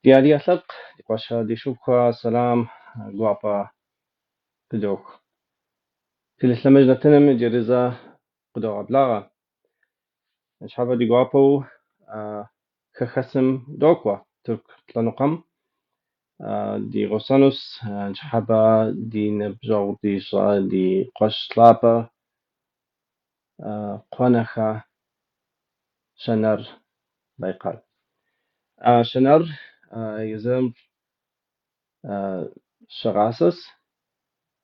Ди адыгэ лъэпкъ, ди къуэшхэ, ди шыпхъухэ, сэлам гуапэ фыдох. Телелъэмыж нэтыным иджыри зэ къыдогъэблагъэ. Ныщхьэбэ ди гуапэу хэхэсым докӏуэ Тырку лъэныкъуэм. Ди гъусэнущ ныщхьэбэ ди ныбжьэгъу, ди щӏэ, ди къуэш лъапӏэ Кхъуэнэхэ Щэнэр Байкъал. Щэнэр езым шыгъасэщ,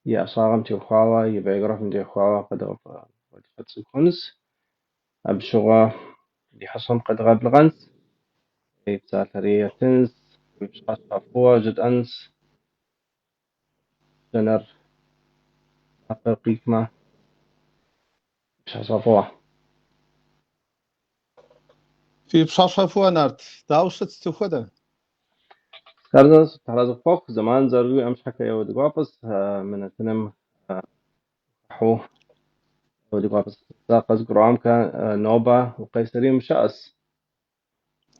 и ӏэщӏагъэм теухуауэ, и биографием теухуауэ къыдигъэцӏыхунщ. Абы щыгъуэ ди хьэщӏэм къедгъэблэгъэнщ, и псалъэри еттынщ, уи пщыхьэщхьэ фӏыуэ жытӏэнщ. Щэнэр макъыр къикӏмэ, пщыхьэщхьэ фӏыуэ. Фи пщыхьэщхьэ фӏыуэ, Нарт. Дауэ ущыт, сыт хуэдэ? Хъарзынэщ, Тхьэразэ къыпхуэхъу, зэман зэрыуиӏэм щхьэкӏэ еуэ ди гуапэщ, мы нэтыным хыхьэу еуэ ди гуапэщ. Сэ къызгурыӏуамкэ, нобэ Къайсэрим щыӏэщ.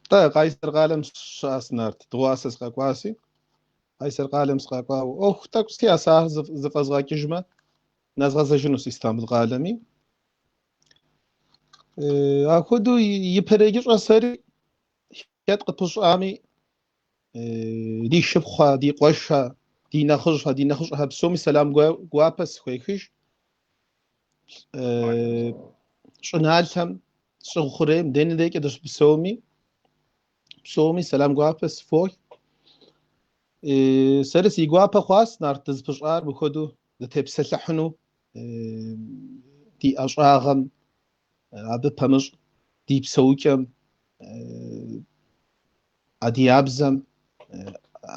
Тӏэ, Къайсэр къалэм щыӏэс, Нарт. Дыгъуасэ сыкъэкӏуаси, Къайсэр къалэм сыкъэкӏуауэ. ӏуэху тӏэкӏу сиӏэс, ар зэфӏэзгъэкӏыжмэ, нэзгъэзэжынущ Истамбыл къалэми. Апхуэдэу ипэрейкӏыщӏэ сэри хэт къыпыщӏами, ди шыпхъухэ, ди къуэшхэ, ди нэхъыжьхэ, ди нэхъыщӏэхэ псоми сэлам гуапэ схуехыж. Щӏыналъэм, щӏыгу хъурейм, дэнэ декӏэ дыщыпсэуми, псоми сэлам гуапэ сфох. Сэри си гуапэ хъуащ Нарт дызыпыщӏар мыхуэдэу дытепсэлъыхьыну ди ӏэщӏагъэм, абы пэмыщӏ ди псэукӏэм, адыябзэм,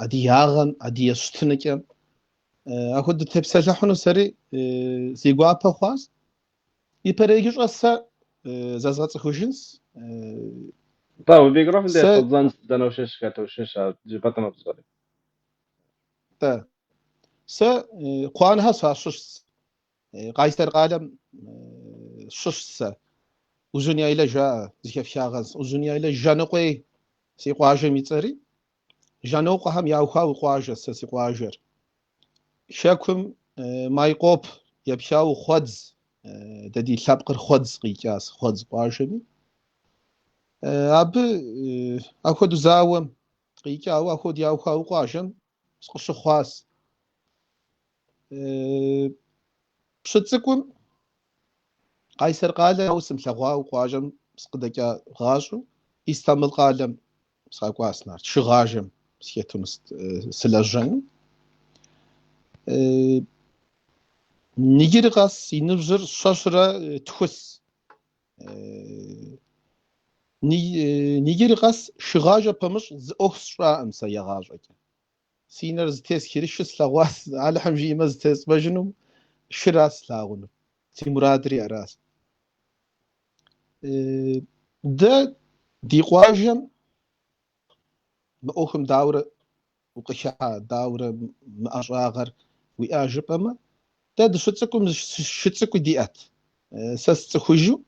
адыягъэм, адыгэ щытыныкӏэм. Апхуэдэу дытепсэлъыхьыну сэри си гуапэ хъуащ. Ипэрейкӏыщӏэ сэ зэзгъэцӏыхужынщ. Тӏэ, уи биографием Сэ щӏэддзэнщ, дэнэ ущыщ, хэт ущыщ, ар жыпӏэтэмэ псори. Тӏэ, сэ Кхъуанэхэ сащыщщ. Къайсэр къалэм щыщщ сэ. Узуняйлэ жаӏэ, зэхэфхагъэнщ. Узуняйлэ Жаныкъуей си къуажэм и цӏэри. Жанокъуэхэм яухуауэ къуажэ сэ си къуажэр. Хэкум Майкъоп епхауэ Хъуэдз, дэ ди лъэпкъыр Хъуэдз къикӏащ, Хъуэдз къуажэми. Абы апхуэдэу зауэм къикӏауэ, апхуэдэу яухуауэ къуажэм сыкъыщыхъуащ. Пщыцӏыкӏум Къайсэр къалэ ауэ сымылъэгъуауэ къуажэм сыкъыдэкӏа гъащӏэу Истамбыл къалэм сыкъэкӏуащ, Нарт, шыгъажэм сыхэту сылэжьэну. Иджыри къэс си ныбжьыр щэщӏрэ тхус. Иджыри къэс шыгъажэ пэмыщӏ зы ӏуэху сщӏаӏым сэ егъащӏэкӏэ. Си нэр зытесхри шы слъэгъуащ, Алыхьым жиӏэмэ зытесӏмэжынум, шыращ слъагъунур. Си мурадри аращ. Дэ ди къуажэм мы ӏуэхум даурэ укъыхыхьа, даурэ мы ӏэщӏагъэр уиӏа жыпӏэмэ, дэ дыщыцӏыкӏум шы цӏыкӏу диӏэт. Сэ сцӏыхужу,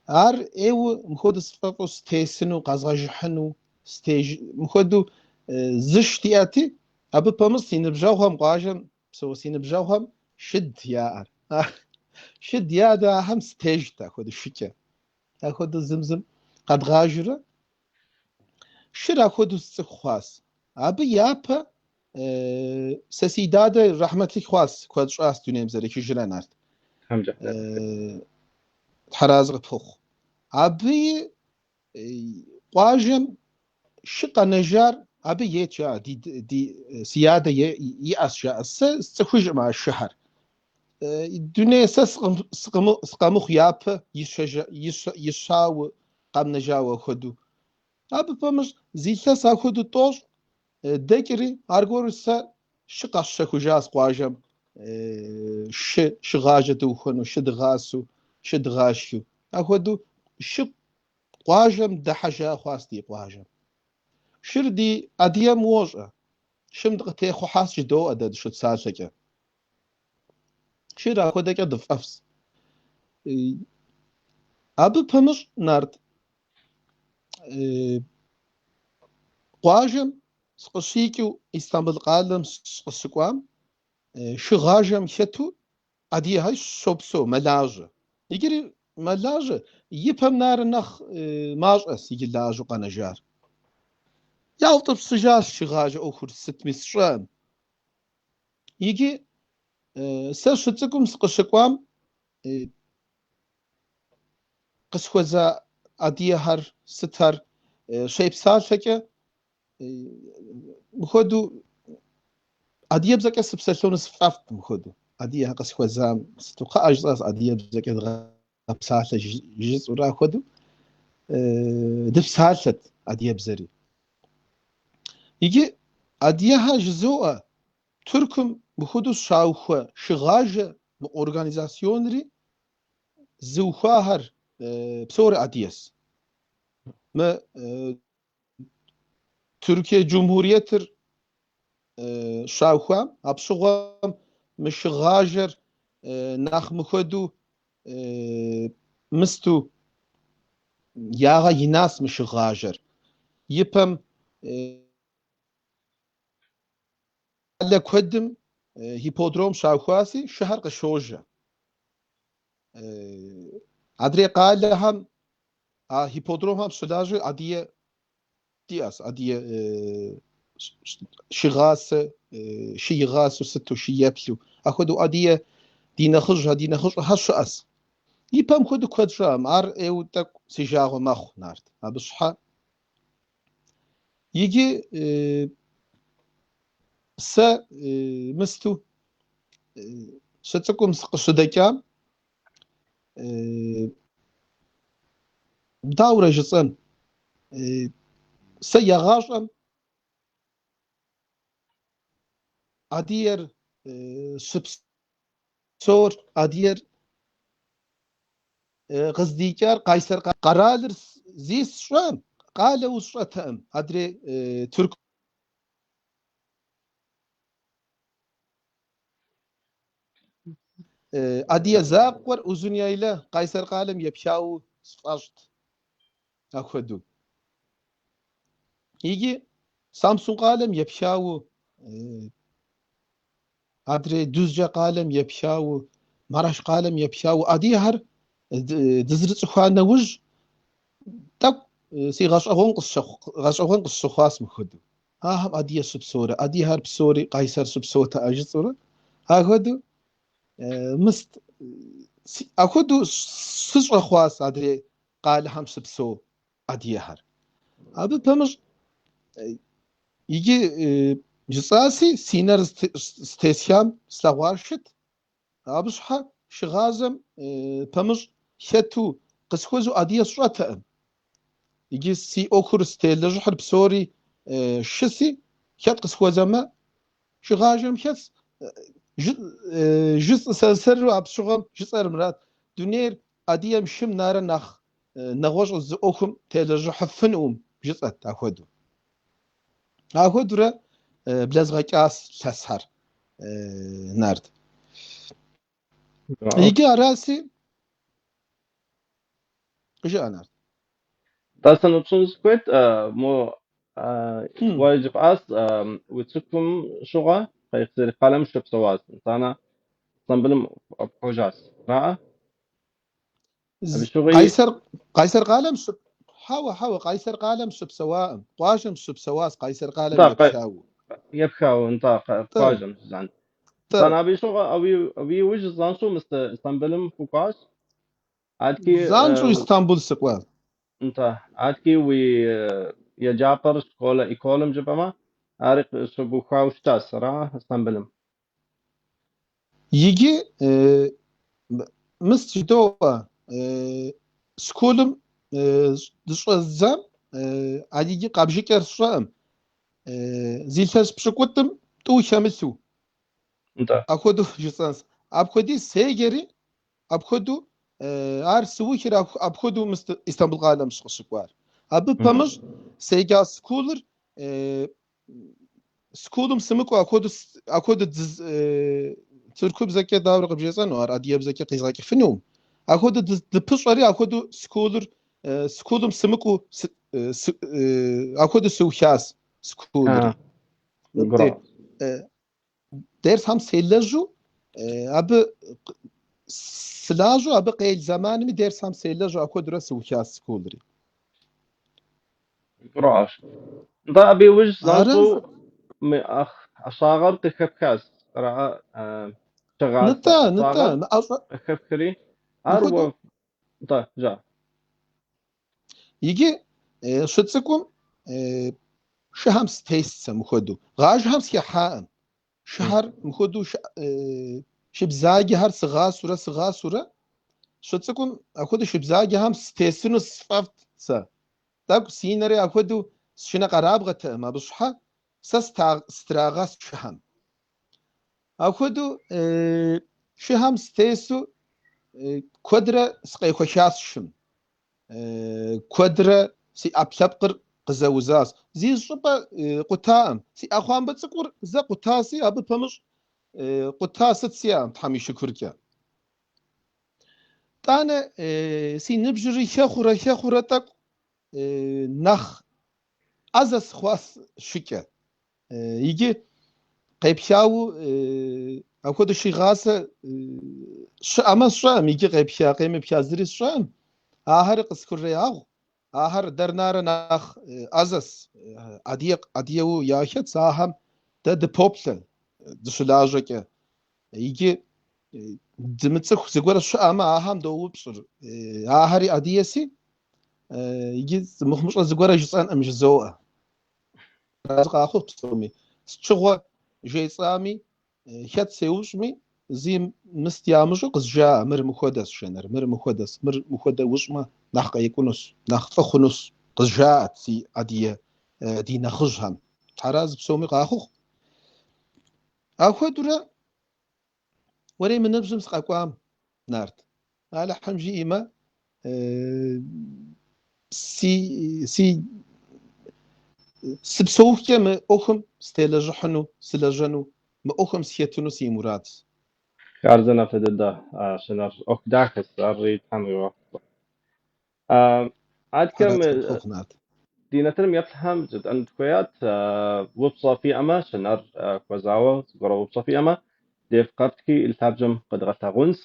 ар ӏейуэ мыхуэдэу сфӏэфӏу сытесыну, къэзгъэжыхьыну, стеж мыхуэдэу зыш диӏэти, абы пэмыщӏ си ныбжьэгъухэм къуажэм псэу си ныбжьэгъухэм шыд яӏэр. Шыд яӏэти, ахэм сытежт апхуэдэу шыкӏэ. Апхуэдэу зым-зым къэдгъажурэ шыр апхуэдэу сцӏыху хъуащ. Абы япэ сэ си дадэ рэхьмэтлъых хъуащ, куэд щӏащ дунейм зэрехыжрэ, Нарт. Тхьэразэ къыпхухъу. Абыи къуажэм шы къэнэжар абы ейт жаӏэ, ди си адэ иӏэщ жаӏэ. Сэ сцӏыхужкъым а шыхэр. Дуней сэ сыкъэмыхъу япэ ищауэ къэмынэжауэ апхуэдэу. Абы пэмыщӏ зы илъэс апхуэдэу тӏощӏ дэкӏри, аргуэру сэ шы къэсщэхужащ къуажэм шы шыгъажэ дыухуэну, шы дыгъасэу, шы дыгъашхыу. Апхуэдэу шы къуажэм дыхьэжа хъуащ ди къуажэм. Шыр ди адыгэм уощӏэ, шым дыкъытехъухьащ жыдоӏэ дэ дыщыпсалъэкӏэ. Шыр апхуэдэкӏэ дыфӏэфӏщ. Абы пэмыщӏ, Нарт, къуажэм сыкъыщикӏыу Истамбыл къалэм сыкъыщыкӏуам, шыгъажэм хэту адыгэхэр щопсэу, мэлажьэ. Иджыри мэлажьэ, ипэм нэрэ нэхъ мащӏэс иджы лажьэу къэнэжар. Яутӏыпщыжащ шыгъажэ ӏуэхур, сытми сщӏэкъым. Иджы сэ щыцӏыкӏум сыкъыщыкӏуам къысхуэза адыгэхэр, сытхэр щепсалъэкӏэ мыхуэдэу адыгэбзэкӏэ сыпсэлъэну сфӏэфӏт мыхуэдэу. Адыгэхэр къысхуэзам сыту кхъыӏэ жысӏащ адыгэбзэкӏэ дгъэпсалъэ жысӏэурэ апхуэдэу дыпсалъэт адыгэбзэри. Иджы адыгэхэр жызоӏэ, Тыркум мыхуэдэу щаухуэ шыгъажэ мы организационри зыухуахэр псори адыгэс. Мы Türkiye Cumhuriyetыр щаухуам, апщыгъуэм мы шыгъажэр нэхъ мыхуэдэу мысту ягъэинащ мы шыгъажэр. Ипэм къалэ куэдым ипподром щаухуаси, шыхэр къыщожьэ. Адрей къалэхэм а ипподромхэм щылажьэ адыгэ диӏэщ, адыгэ шыгъасэ, шы игъасэу сыту, шы еплъу. Апхуэдэу адыгэ ди нэхъыжьхэр, ди нэхъыщӏэхэр щыӏэщ. Ипэм хуэдэу куэд щыӏэкъым, ар ӏейуэ тӏэкӏу си жагъуэ мэхъу, Нарт. Абы щхьэ иджы сэ мысту щыцӏыкӏум сыкъыщыдэкӏам дауэрэ жысӏэн, сэ егъащӏэм адыгэр щыпсэур, адыгэр къыздикӏар Къайсэр къэралыр зи сщӏэм, къалэу сщӏэтэкъым, адрей Тырку Адыгэ закъуэр Узуняйлэ Къайсэр къалэм епхауэ сфӏэщӏт апхуэдэу. Иджы Самсун къалэм епхауэ, адрей Дузджэ къалэм епхауэ, Мараш къалэм епхауэ адыгэхэр дызэрыцӏыхуа нэужь тӏэкӏу си гъэщӏэгъуэн къысщыхъу, гъэщӏэгъуэн къысщыхъуащ мыхуэдэу. Ахэм адыгэ щыпсэурэ, адыгэхэр псори Къайсэр щыпсэутэӏэ жысӏэурэ, апхуэдэу мыст, апхуэдэу сыщӏэ хъуащ адрей къалэхэм щыпсэу адыгэхэр. Абы пэмыщӏ иджы жысӏаси, си нэр зытесхам слъэгъуар шыт. Абы щхьэ шыгъажэм пэмыщӏ хэту къысхуэзэу адыгэ сщӏэтэкъым. Иджы си ӏуэхур зытелэжьыхьыр псори шыси, хэт къысхуэзэмэ, шыгъажэм хэтс. Жысӏэ сэр-сэру апщыгъуэм жысӏэр мырат, дунейр адыгэм шым нэрэ нэхъ нэгъуэщӏу зы ӏуэхум телэжьыхьыфынукъым жысӏэт апхуэдэу. Апхуэдэурэ блэзгъэкӏащ илъэсхэр, Нарт. Иджы араси, къыжыӏэ, Нарт. Нтӏэ, сыноупщӏыну сыхуейт, мо уэ жыпӏащ, уи цӏыкӏум щыгъуэ Къайсэри къалэм щыпсэуащ, итӏанэ Истамбылым ӏэпхъуэжащ, араӏэ? Абы щыгъуи Къайсэр, Къайсэр къалэм щып, хьэуэ, хьэуэ, Къайсэр къалэм щыпсэуаӏым. Къуажэм щыпсэуащ Къайсэр къалэм Нтӏэ, епхауэ. епхауэ, нтӏэ, Тӏэ, къуажэм жызӏэн. тӏэ. Итӏанэ абы щыгъуэ, абы иужь занщӏэу мис Истамбылым укӏуащ. Адэкӏи, Занщӏэу Истамбул сыкӏуащ. нтӏэ, адэкӏи уи еджапӏэр школэ, эколым жыпӏэмэ, ари щыбухауэ щытащ, ара, Истамбылым? Иджы мыс жыдоӏэ, школым дыщӏэздзам, а иджы къабжыкӏэр сщӏэӏым, зы илъэс пщыкӏутӏым тӏу хэмылъу. Нтӏэ. Апхуэдэу жысӏэнщ. Апхуэдиз седжэри, апхуэдэу ар сыухыр апхуэдэу мыс Истамбул къалэм сыкъыщыкӏуар. Абы пэмыщӏ седжа школыр школым сымыкӏуэ апхуэдэу апхуэдэу тыркубзэкӏэ дауэрэ къыбжесӏэну, ар адыгэбзэкӏэ къизгъэкӏыфынукъым. Апхуэдэу дыпыщӏэри апхуэдэу школыр школым сымыкӏуэу апхуэдэу сыухащ школри. Мыбдеж дерсхэм селэжьу, абы сылажьэу, абы къел зэманми дерсхэм селэжьу апхуэдэурэ сыухащ школри. Гурыӏуащ. Нтӏэ, абы иужь Ара? занщӏэу мы ӏэщӏагъэр къыхэпхащ. Ара, шыгъасэ Нтӏэ, нтӏэ, ӏэщӏагъэр мы ӏэщӏа къыхэпхри, ар уэ мыхуэдэу нтӏэ, жа. Иджы щыцӏыкӏум шыхэм сытест сэ мыхуэдэу. Гъажэхэм сыхыхьаӏым. Шыхэр мыхуэдэу шы бзаджэхэр сыгъасэурэ, сыгъасэурэ, щыцӏыкӏум апхуэдэу шы бзаджэхэм сытесыну сфӏэфӏт сэ. Тӏэкӏу си нэри апхуэдэу сшынэкъэрабгъэтэкъым, абы щхьэ сэ сытрагъэст шыхэм. Апхуэдэу шыхэм сытесу куэдрэ сыкъехуэхащ шым. Куэдрэ си ӏэпкълъэпкъыр къызэузащ. Зи щӏыпӏэ къутаӏым. Си ӏэхъуамбэ цӏыкӏур зэ къутаси, абы пэмыщӏ къута сыт сиӏэм, Тхьэм и шыкуркӏэ. Тӏанэ си ныбжьри хэхъурэ хэхъурэ тӏэкӏу нэхъ ӏэзэ сыхъуащ шыкӏэ. Иджы къепхауэ апхуэдэу шыгъасэ щыӏэмэ сщӏэӏым, иджы къепха, къемыпха зыри сщӏэӏым. Ахэри къысхурегъэгъу, ахэр дэр нэрэ нэхъ ӏэзэс, адыгэу яхэтс, ахэм дэ дыпоплъэ дыщылажьэкӏэ. Иджы дымыцӏыху зыгуэр щыӏэмэ, ахэм доупщӏыр. Ахэри адыгэси, иджы мыхъумыщӏэ зыгуэрэ жысӏэнкъым жызоӏэ. Арэзы къахъу псоми. Сытщыгъуэ жесӏами, хэт сеупщӏми, зи мыст ямыщӏу къызжаӏэ, мыр мыхуэдэщ, Шэнэр, мыр мыхуэдэщ, мыр мыхуэдэ ущӏмэ, нэхъ къекӏунущ, нэхъ фӏы хъунущ, къызжаӏэт си адыгэ ди нэхъыжьхэм. Тхьэразы псоми къахъухъу. Апхуэдэурэ уэрей мы ныбжьым сыкъэкӏуам, Нарт. Алыхьым жиӏэмэ, си, си, сыпсэухукӏэ мы ӏуэхум сытелэжьыхьыну, сылэжьэну, мы ӏуэхум сыхэтыну си мурадщ. Хъарзынэ фӏы дыдэ, Щынэр. ӏуэху дахэщ, ари Тхьэм уигъэхъулӏэ. Адэкӏэ Тхьэразы мы къыпхухъу, Нарт. ди нэтыным еплъхэм жытӏэн тхуеят, упщӏэ фиӏэмэ, Щынэр хуэзауэ зыгуэрэ упщӏэ фиӏэмэ, дев къэфтхи и лъабжьэм къэдгъэлъэгъунщ.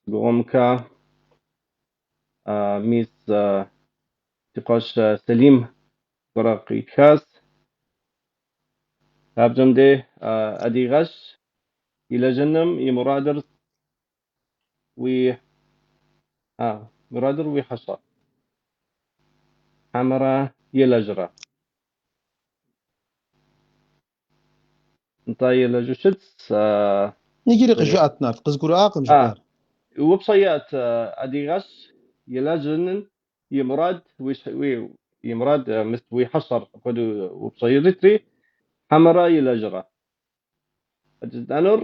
Гугъумкэ мис ди къуэш Сэлим зыгуэрэ къитхащ. Лъабжьэм де адыгэш илэжьыным и мурадыр уи мурадыр уи хьэщӏэ. Хьэмэрэ елэжьрэ? Нтӏэ, елэжьу щытщ. Иджыри къыжыӏэт, Нарт, къызгурыӏуакъым жыпӏар. Упщӏэ иӏэт, адыгэш елэжьыным и мурад уи и мурад мис уи хьэщӏэр апхуэдэу упщӏэ иритри, хьэмэрэ елэжьрэ? Жысӏэнур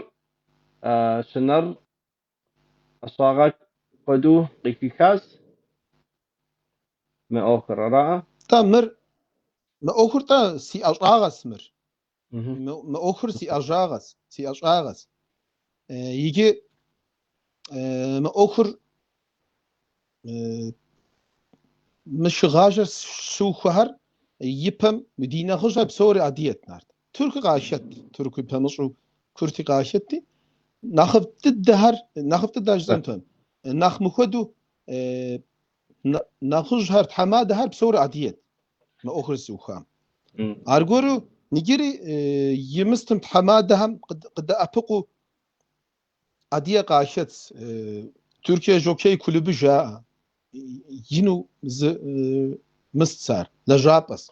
Щынэр ӏэщӏагъэ куэду къыхихащ мы ӏуэхур, араӏэ? Тӏэ, мыр, мы ӏуэхур тӏэ, си ӏэщӏагъэс мыр. Мы ӏуэхур си ӏэщӏагъэс, си ӏэщӏагъэс. Иджы мы ӏуэхур мы шыгъажэр щыухуэхэр ипэм ди нэхъыжьхэр псори адыгэт, Нарт. Тырку къашэт, тырку пэмыщӏу курти къашэтти, нэхъыфӏ дыдэхэр, нэхъыфӏ дыдэ жысӏэнтэм, нэхъ мыхуэдэу нэхъыжьхэр, тхьэмадэхэр псори адыгэт мы ӏуэхур зыухуам. Аргуэру иджыри имыстым тхьэмадэхэм къыдэӏэпыкъуу адыгэ къашэт, Türkiye Jokey Kulübü жаӏэ, ину зы мыстс ар, лэжьапӏэс.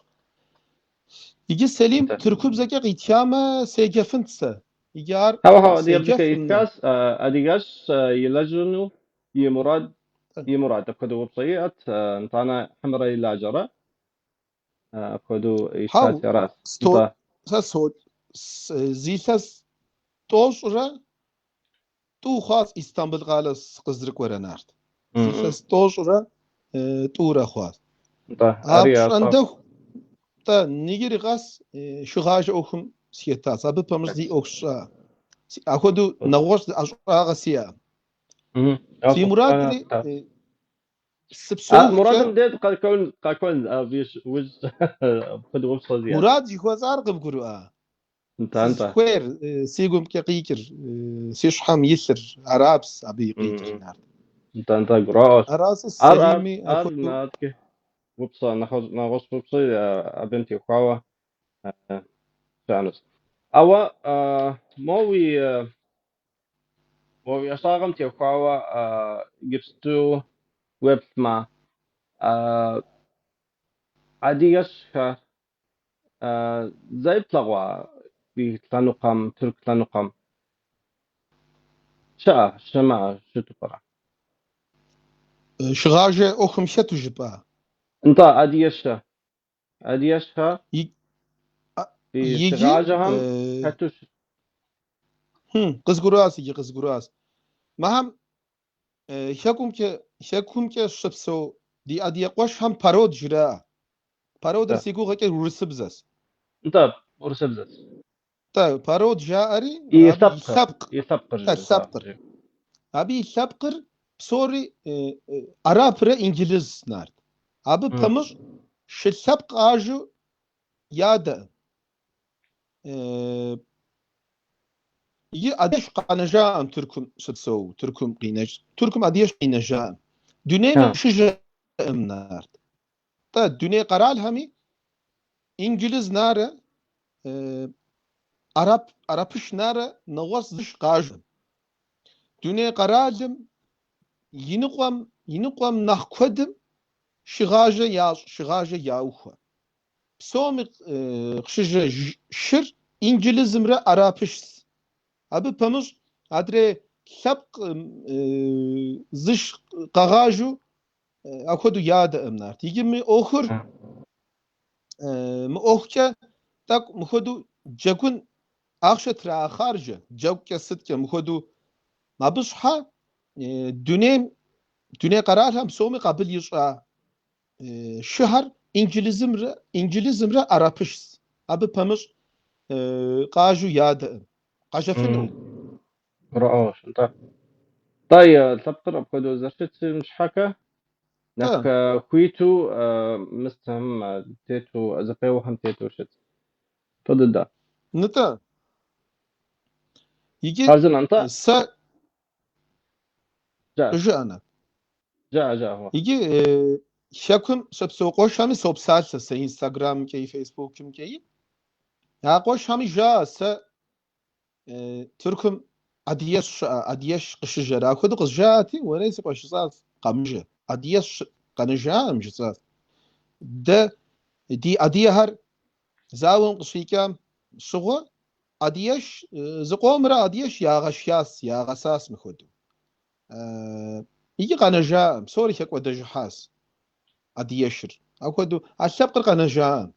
Иджы Сэлим тыркубзэкӏэ къитхамэ, седжэфынт сэ. Иджы ар Хьэуэ, хьэуэ, адыгэбзэкӏэ седжэфкъым. итхащ, адыгэш илэжьыну и мурад, и мурад апхуэдэу упщӏэ иӏэт, нтӏанэ хьэмэрэ илажьэрэ? Апхуэдэу Хьэу, итхати аращ. сто, Нтӏэ. сэ со, зы илъэс тӏощӏрэ тӏу хъуащ Истамбыл къалэ сыкъызэрыкӏуэрэ, Нарт. Зы илъэс тӏощӏрэ тӏурэ хъуащ. Нтӏэ, А ари ящӏэ. пщӏэндэху, тӏэ, иджыри къэс шыгъажэ ӏуэхум сыхэтащ. Абы пэмыщӏ зи ӏуэху сщӏа. Апхуэдэу нэгъуэщӏ зы ӏэщӏагъэ сиӏэкъым. Си мурадри сыпсэухукӏэ... Мурадым дей къэкӏуэн, къэкӏуэн, абы иужь апхуэдэ упщӏэ зиӏэт. Мурад жыхуэсӏар къыбгурыӏуа? Нтӏэ, нтӏэ. Сызыхуейр, си гумкӏэ къикӏыр, си щхьэм илъыр, арапс абы и къикӏыр, Нарт. Нтӏэ, нтӏэ, гурыӏуэгъуэщ. Аращи, Ар, ар, Сэлими ар апхуэдэу наткӏэ упщӏэ, нэгъуэщӏ упщӏи абым теухуауэ щыӏэнущ. Ауэ мо уи мо уи ӏэщӏагъэм теухуауэ иджыпсту уеплъмэ, адыгэшхэр зэи плъэгъуа ди лъэныкъуэм, тырку лъэныкъуэм? Щыӏэ, щымыӏэ щыту пӏэрэ? Шыгъажэ ӏуэхум хэту жыпӏа? Нтӏэ, адыгэшы. Адыгэшхэр ди Иджы шыгъажэхэм хэту щыт. Къызгурыӏуащ иджы, къызгурыӏуащ. Мыхэм хэкумкӏэ, хэкумкӏэ щыпсэу ди адыгэ къуэшхэм пород жраӏэ. Породыр си гугъэкӏэ урысыбзэщ. Нтӏэ, урысыбзэщ. Тӏэ, пород жаӏэри, И абы и лъэпкъыр, лъэпкъ, и лъэпкъыр тӏэ, жызоӏэ. лъэпкъыр. Абы и лъэпкъыр псори арапрэ инджылыз, Нарт. Абы пэмыщӏ шы лъэпкъ къажэу ядэӏым. Иджы адыгэш къэнэжаӏым Тыркум щыпсэу, Тыркум къинэж, Тыркум адыгэш къинэжаӏым. Дунейм щыжэӏым, Нарт. Тӏэ, дуней къэралхэми инджылыз нарэ, арап, арапыш нарэ нэгъуэщӏ зыш къажэӏым. Дуней къэралым иныкъуэм, иныкъуэм нэхъ куэдым шыгъажэ ящӏ, шыгъажэ яухуэ. Псоми къыщыжэ шыр инджылызымрэ арапышщ. Абы пэмыщӏ адрей лъэпкъ зыш къагъажэу апхуэдэу ядэӏым, Нарт. Иджы мы ӏуэхур, мы ӏуэхукӏэ тӏэкӏу мыхуэдэу джэгун ахъшэ трахъаржэ, джэгукӏэ сыткӏэ мыхуэдэу. Абы щхьэ дунейм, дуней къэралхэм псоми къабыл ищӏа шыхэр инджылызымрэ, инджылызымрэ арапышщ. Абы пэмыщӏ къажэу ядэӏым. Къажэфынукъым. Гурыӏуэгъуэщ, нтӏэ. Нтӏэ, и лъэпкъыр апхуэдэу зэрыщытым щхьэкӏэ, нэхъ хуиту мыстхэм тету, зэпеуэхэм тету щыт. Фӏы дыдэ. Нтӏэ. Иджы Хъарзынэ, нтӏэ. сэ Жыӏэ. Жыӏэ, Нарт. Жыӏэ, жыӏэ, уэ. Иджы хэкум щыпсэу къуэшхэми сопсалъэ сэ Инстаграмымкӏэи, Фейсбукымкӏэи. А къуэшхэми жаӏэ сэ Тыркум адыгэш щыӏэ, адыгэш къыщыжэрэ. Апхуэдэу къызжаӏэти, уэрей си къуэш жысӏащ, къэмыжэ. Адыгэш къэнэжаӏым жысӏащ. Дэ ди адыгэхэр зауэм къыщикӏам щыгъуэ адыгэш зыкъомрэ адыгэш ягъэшхащ, ягъэсащ мыхуэдэу. Иджы къэнэжаӏым, псори хэкӏуэдэжыхьащ адыгэшыр. Апхуэдэу а лъэпкъыр къэнэжаӏым.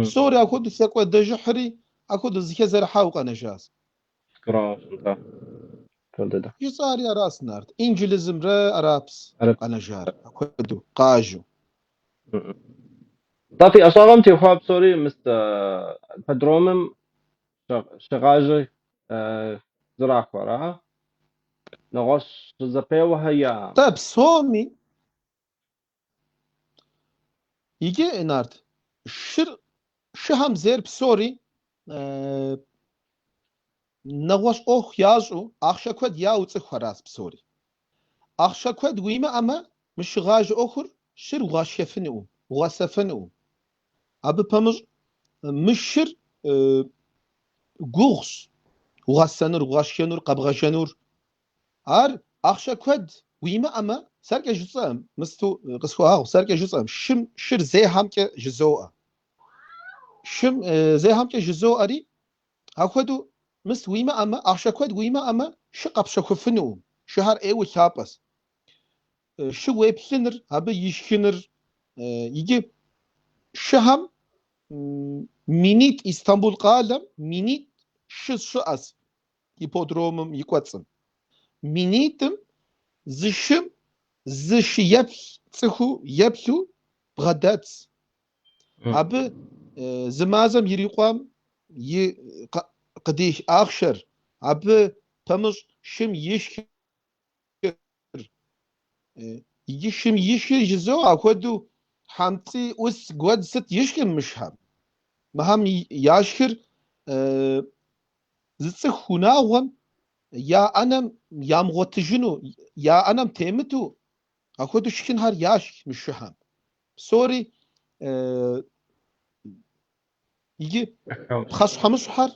Псори апхуэдэу хэкӏуэдэжыхьри, апхуэдэу зыхэзэрыхьауэ къэнэжащ. Жысӏари аращ, Нарт. Инджылызымрэ арапс къэнэжар, апхуэдэу къажэу. Нтӏэ, фи ӏэщӏагъэм теухуа псори мыс ипподромым шыгъажэ зэрахуэр, а? Нэгъуэщӏ зэпеуэхэр яӏэм. Тӏэ, псоми Иджы, Нарт, шыр, шыхэм зейр псори нэгъуэщӏ ӏуэху ящӏу, ахъшэ куэд яӏэу цӏыхухэращ псори. Ахъшэ куэд уимыӏэмэ, мы шыгъажэ ӏуэхур шыр угъэшхэфынукъым, угъэсэфынукъым. Абы пэмыщӏ мы шыр гугъущ, угъэсэнур, угъэшхэнур, къэбгъэжэнур. Ар ахъшэ куэд уимыӏэмэ, сэркӏэ жысӏэм, мысту къысхуагъэгъу, сэркӏэ жысӏэм, шым, шыр зейхэмкӏэ жызоӏэ. Шым зейхэмкӏэ жызоӏэри, апхуэдэу мыс уимыӏэмэ, ахъшэ куэд уимыӏэмэ, шы къэпщэхуфынукъым. Шыхэр ӏейуэ лъапӏэщ. Шы уеплъыныр, абы ишхыныр, иджы шыхэм минитӏ Истамбул къалэм минитӏ шы щыӏэщ. Ипподромым и кӏуэцӏым. Минитӏым зы шым зы шы еплъ цӏыхуу еплъу бгъэдэтщ. Абы зы мазэм ирикъуам и къыдих ахъшэр, абы пэмыщӏ шым ишхыр, иджы шым ишхыр жызоӏэ, апхуэдэу хьэмцӏий, ӏус, гуэдз сыт ишхым мы шыхэм. Мыхэм яшхыр Зы цӏыху унагъуэм я ӏэнэм ямыгъуэтыжыну, я ӏэнэм темыту апхуэдэу шхынхэр яшх мы шыхэм. Псори иджы пхъэщхьэмыщхьэр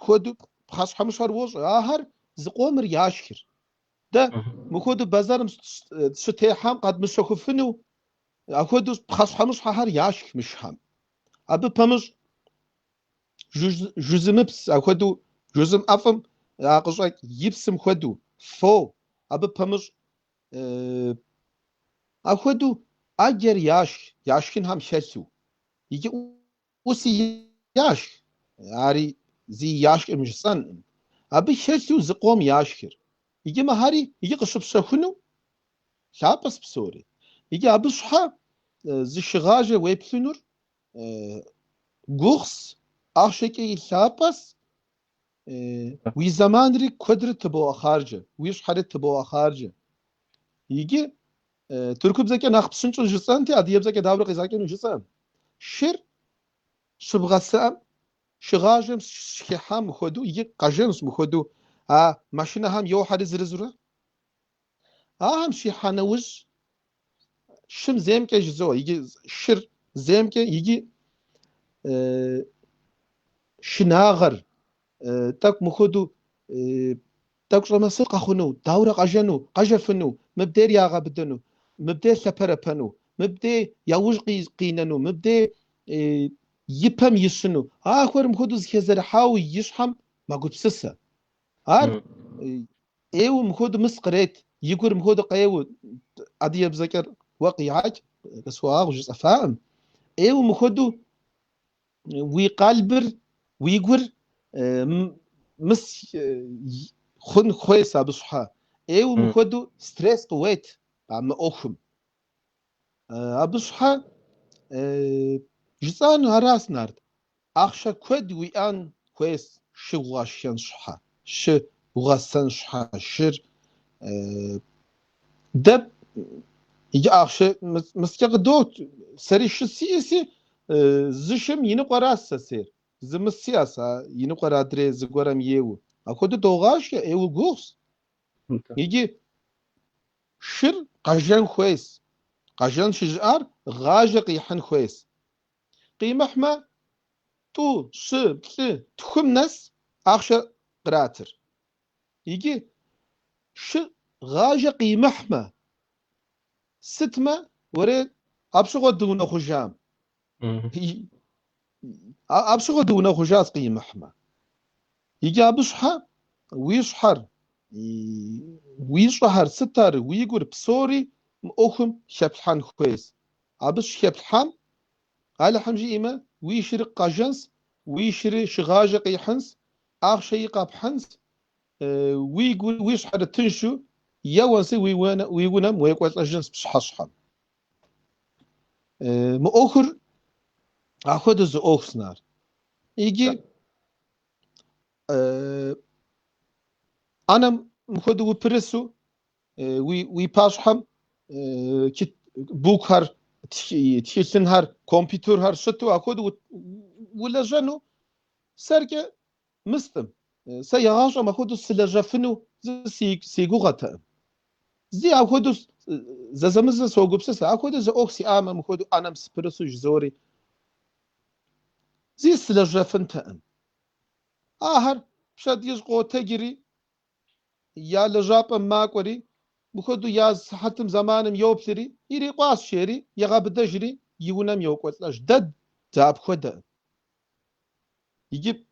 хуэдэу пхъэщхьэмыщхьэр уощӏэ, ахэр зыкъомыр яшхыр. Дэ мыхуэдэу бэзэрым щытехьам къэдмыщэхуфыну апхуэдэу пхъэщхьэмыщхьэхэр яшх мы шыхэм. Абы пэмыщӏ жызымыпс апхуэдэу жызым ӏэфӏым а къыщӏэкӏ и псым хуэдэу фо, абы пэмыщӏ апхуэдэу ӏэджэр яшх, яшхынхэм хэлъу. Иджы ӏуси яшх, ари зи яшхкъым жысӏэнкъым. Абы хэлъу зыкъом яшхыр. Иджы мыхэри иджы къыщыпщэхуну лъапӏэс псори. Иджы абы щхьэ зы шыгъажэ уеплъынур гугъус, ахъшэкӏэ и лъапӏэс, уи зэманри куэдрэ тыбоӏэхъарджэ, уи щхьэри тыбоӏэхъарджэ. Иджы тыркубзэкӏэ нэхъ псынщӏэу жысӏэнти, адыгэбзэкӏэ дауэрэ къизгъэкӏыну жысӏэм. Шыр щыбгъэсэӏэм, шыгъажэм щыхыхьам мыхуэдэу, иджы къэжэнущ мыхуэдэу, а машинэхэм йохьэри зырызурэ. Ахэм щихьа нэужь, шым зеймкӏэ жызоӏэ, иджы шыр зеймкӏэ иджы шынагъэр тӏэкӏу мыхуэдэу тӏэкӏу щӏэмэ сыт къэхъуну, дауэрэ къэжэну, къэжэфыну, мыбдейр ягъэбыдэну, мыбдей лъэпэрэпэну, мыбдей яужь къинэну, мыбдей и пэм ищыну. Ахэр мыхуэдэу зэхэзэрыхьауэ и щхьэм мэгупсысэ. Ар ӏейуэ мыхуэдэу мыс кърет, и гур мыхуэдэу къеуэ, адыгэбзэкӏэ уэ къигъэкӏ, къысхуэгъэгъу жысӏэфакъым. ӏейуэ мыхуэдэу уи къалбыр, уи гур мыс хъун хуейс абы щхьэ. ӏейуэ мыхуэдэу стресс къыует а мы ӏуэхум. Абы щхьэ жысӏэну аращ, Нарт. Ахъшэ куэд уиӏэн хуейс шы угъэшхэн щхьэ, шы угъэсэн щхьэ, шыр дэ иджы ахъшэ мыскӏэ къыдот. Сэри шы сиӏэси, зы шым и ныкъуэращ сэ сейр. Зы мыс сиӏэс, а и ныкъуэр адрей зыгуэрэм ейуэ. Апхуэдэу догъашхэ, ӏейуэ гугъущ. Иджы шыр къэжэн хуейс. Къэжэн щыжыӏар гъажэ къихьын хуейс. Къимыхьмэ, тӏу, щы, плӏы, тхум нэс ахъшэ къратыр. Иджы шы гъажэ къимыхьмэ, сытмэ, уэрей апщыгъуэ дыунэхъужам. Апщыгъуэ дыунэхъужащ къимыхьмэ. Иджы абы щхьэ уи щхьэр, уи щӏыхьэр, сыт ар, уи гур псори мы ӏуэхум хэплъхьэн хуейщ. Абы щыхэплъхьам, Алыхьым жиӏэмэ, уи шыри къэжэнщ, уи шыри шыгъажэ къихьынщ, ахъшэи къэпхьынщ, уи гур, уи щхьэр тыншу еуэнси уи унэм уекӏуэлӏэжынщ пщыхьэщхьэм. Мы ӏуэхур ахуэдэу зы ӏуэхущ, Нарт. Иджы ӏэнэм мыхуэдэу упырысу уи пащхьэм букхэр, тхылъынхэр, компьютерхэр щыту ахуэдэу улэжьэну сэркӏэ мыскъым. Сэ егъащӏэм ахуэдэу сылэжьэфыну зы си гугъэтэкъым. Зи ахуэдэу зэзэмызэ согупсысэ, ахуэдэу зы ӏуэху сиӏамэ, мыхуэдэу ӏэнэм сыпырысу жызори, зи сылэжьэфынтэкъым. Ахэр пщэдджыжь къотэджри, я лэжьапӏэм макӏуэри, мыхуэдэу я сыхьэтым зэманым йоплъри, ирикъуащ жери, егъэбыдэжри, и унэм йокӏуэлӏэж. Дэ дапхуэдэкъым. Иджы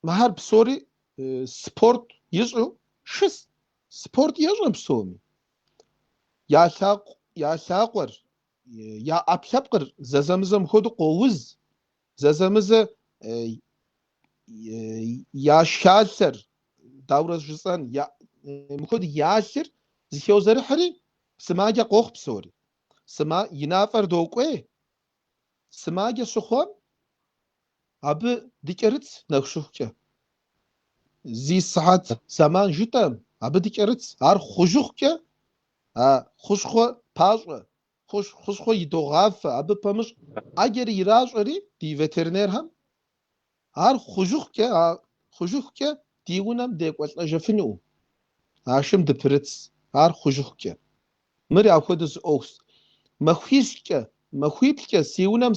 мыхэр псори спорт ищӏу шыс. Спорт ещӏэ псоми. Я я лъакъуэр, я ӏэпкълъэпкъыр зэзэмызэ мыхуэдэу къоуз, зэзэмызэ я шхалъэр, дауэрэ жысӏэн, мыхуэдэу я лъыр зыхеузэрыхьри, сымаджэ къохъу псори. И нафӏэр докӏуей. Сымаджэ щыхъуам, абы дыкӏэрытщ нэху щыхукӏэ. Зи сыхьэт зэман жытӏэм, абы дыкӏэрытщ. Ар хъужыхукӏэ, а хущхъуэ пащӏэ, хущхъуэ идогъафэ, абы пэмыщӏ ӏэджэри иращӏэри ди ветеринэрхэм. Ар хъужыхукӏэ, а хъужыхукӏэ ди унэм декӏуэлӏэжыфынукъым. А шым дыпырытс, ар хъужыхукӏэ. Мыр апхуэдэу зы ӏуэхущ. Махуищкӏэ, махуиплӏкӏэ си унэм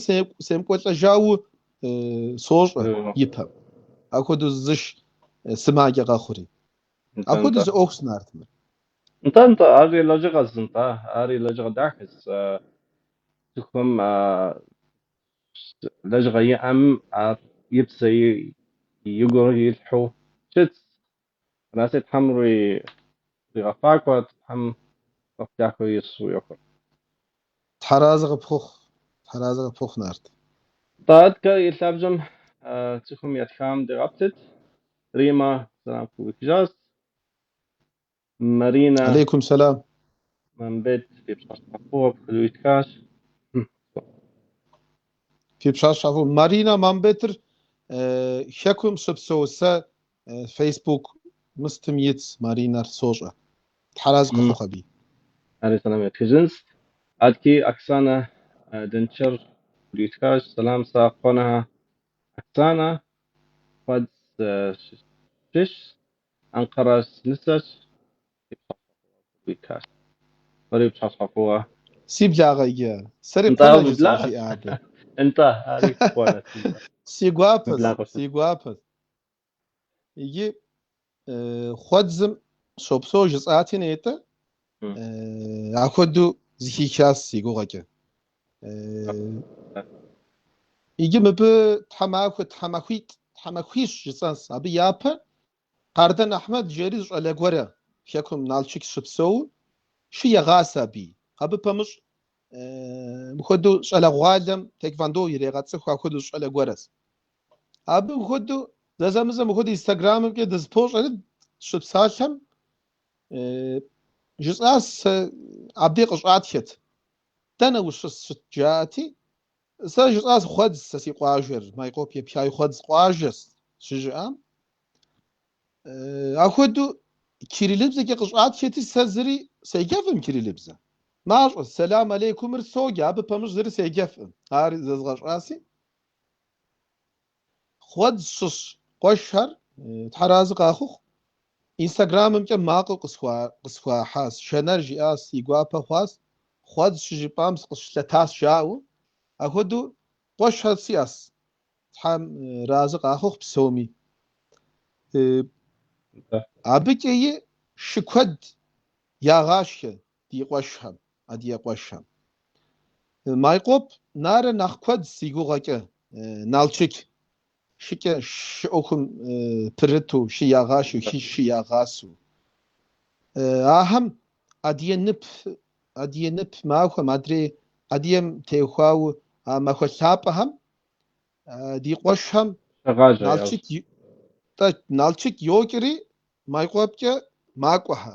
семыкӏуэлӏэжауэ сощӏэ ипэм. Апхуэдэу зыш сымаджэ къэхъури. Апхуэдэу зы ӏуэхущ, Нарт, мыр. Нтӏэ, нтӏэ, ари лэжьыгъэщ, нтӏэ, ари лэжьыгъэ дахэщ. Цӏыхум лэжьыгъэ иӏэм ар и псэ и гур илъхьэу щытщ. Араси, Тхьэм уригъэфӏакӏуэ, Тхьэм ӏуэху дахэ ищӏ уи ӏуэхур. Тхьэразэ къыпхухъу, тхьэразэ къыпхухъу, Нарт. Нтӏэ, адэкӏэ и лъабжьэм цӏыхум ятхам дегъэплъыт. Римэ сэлам къыуихыжащ. Маринэ Алейкум сэлам. Мамбет фи пщыхьэщхьэфӏыгъуэ пхуитхащ. Фи пщыхьэщхьэфӏыгъуэ. Маринэ Мамбетыр Хэкум щыпсэу сэ Facebook мыстым итс Маринэр сощӏэ. Тхьэразэ къыхухъу аби. Ари сэлам етхыжынщ. Адэкӏи Оксанэ Дэнчэр пхуитхащ. Сэлам, сэ Кхъуэнэ Оксанэ Хуэдз щыщщ, Анкъэрэ сынысэщ, фи пщыхьэщхьэфӏыгъуэ пхуитхащ. Уэри пщыхьэщхьэфӏыгъуэ. Си благъэ иджы. Сэри Нтӏэ, Кхъуэнэ уи жысӏа, благъэ? жиӏа абы. Нтӏэ, ари Кхъуэнэщ, нтӏэ. Си гуапэщ, Благъэу си щыт. гуапэщ. Иджы Хуэдзым щопсэу жысӏати нетӏэ, апхуэдэу зыхихащ си гугъэкӏэ. Иджы мыбы тхьэмахуэ, тхьэмахуитӏ, тхьэмахуищ жысӏэнщ. Абы япэ Къардэн Ахьмэд жери зы щӏалэ гуэрэ Хэкум Налшык щыпсэу шы егъасэ аби. Абы пэмыщӏ мыхуэдэу щӏалэгъуалэм тхэквондо ирегъэцӏыху апхуэдэу щӏалэ гуэрэщ. Абы мыхуэдэу зэзэмызэ мыхуэдэу Инстаграмымкӏэ дызыпощӏэри щыпсалъэм жысӏащ сэ абдей къыщӏатхэт. Дэнэ ущыс щыт жаӏэти, сэ жысӏащ Хуэдз сэ си къуажэр, Майкъуэп епхай Хуэдз къуажэщ щыжыӏам. Апхуэдэу кириллыбзэкӏэ къыщӏатхэти, сэ зыри седжэфӏым кириллыбзэ. Мащӏэ, сэлам алейкумыр соджэ, абы пэмыщӏ зыри седжэфӏым. Ар зэзгъэщӏаси. Хуэдз щыщ къуэшхэр тхьэразэ къахухъу. Инстаграмымкӏэ макъыу къысхуахьащ. Жэнэр жиӏащ, си гуапэ хъуащ. Хуэдз щыжыпӏам сыкъыщылъэтащ жаӏэу. Апхуэдэу къуэшхэр сиӏэщ. Тхьэм разы къахухъу псоми. Абыкӏэи шы куэд ягъашхэ ди къуэшхэм, адыгэ къуэшхэм. Майкъуэп нарэ нэхъ куэд си гугъэкӏэ Налшык шыкӏэ шы ӏуэхум пырыту, шы ягъашхэу, шы ягъасэу. Ахэм адыгэ нып, адыгэ нып махуэм, адрей адыгэм теухуауэ а махуэ лъапӏэхэм ди къуэшхэм Шыгъажэ Налшык ящӏ. тӏэ, Налшык йокӏри Майкъуэпкӏэ макӏуэхэ,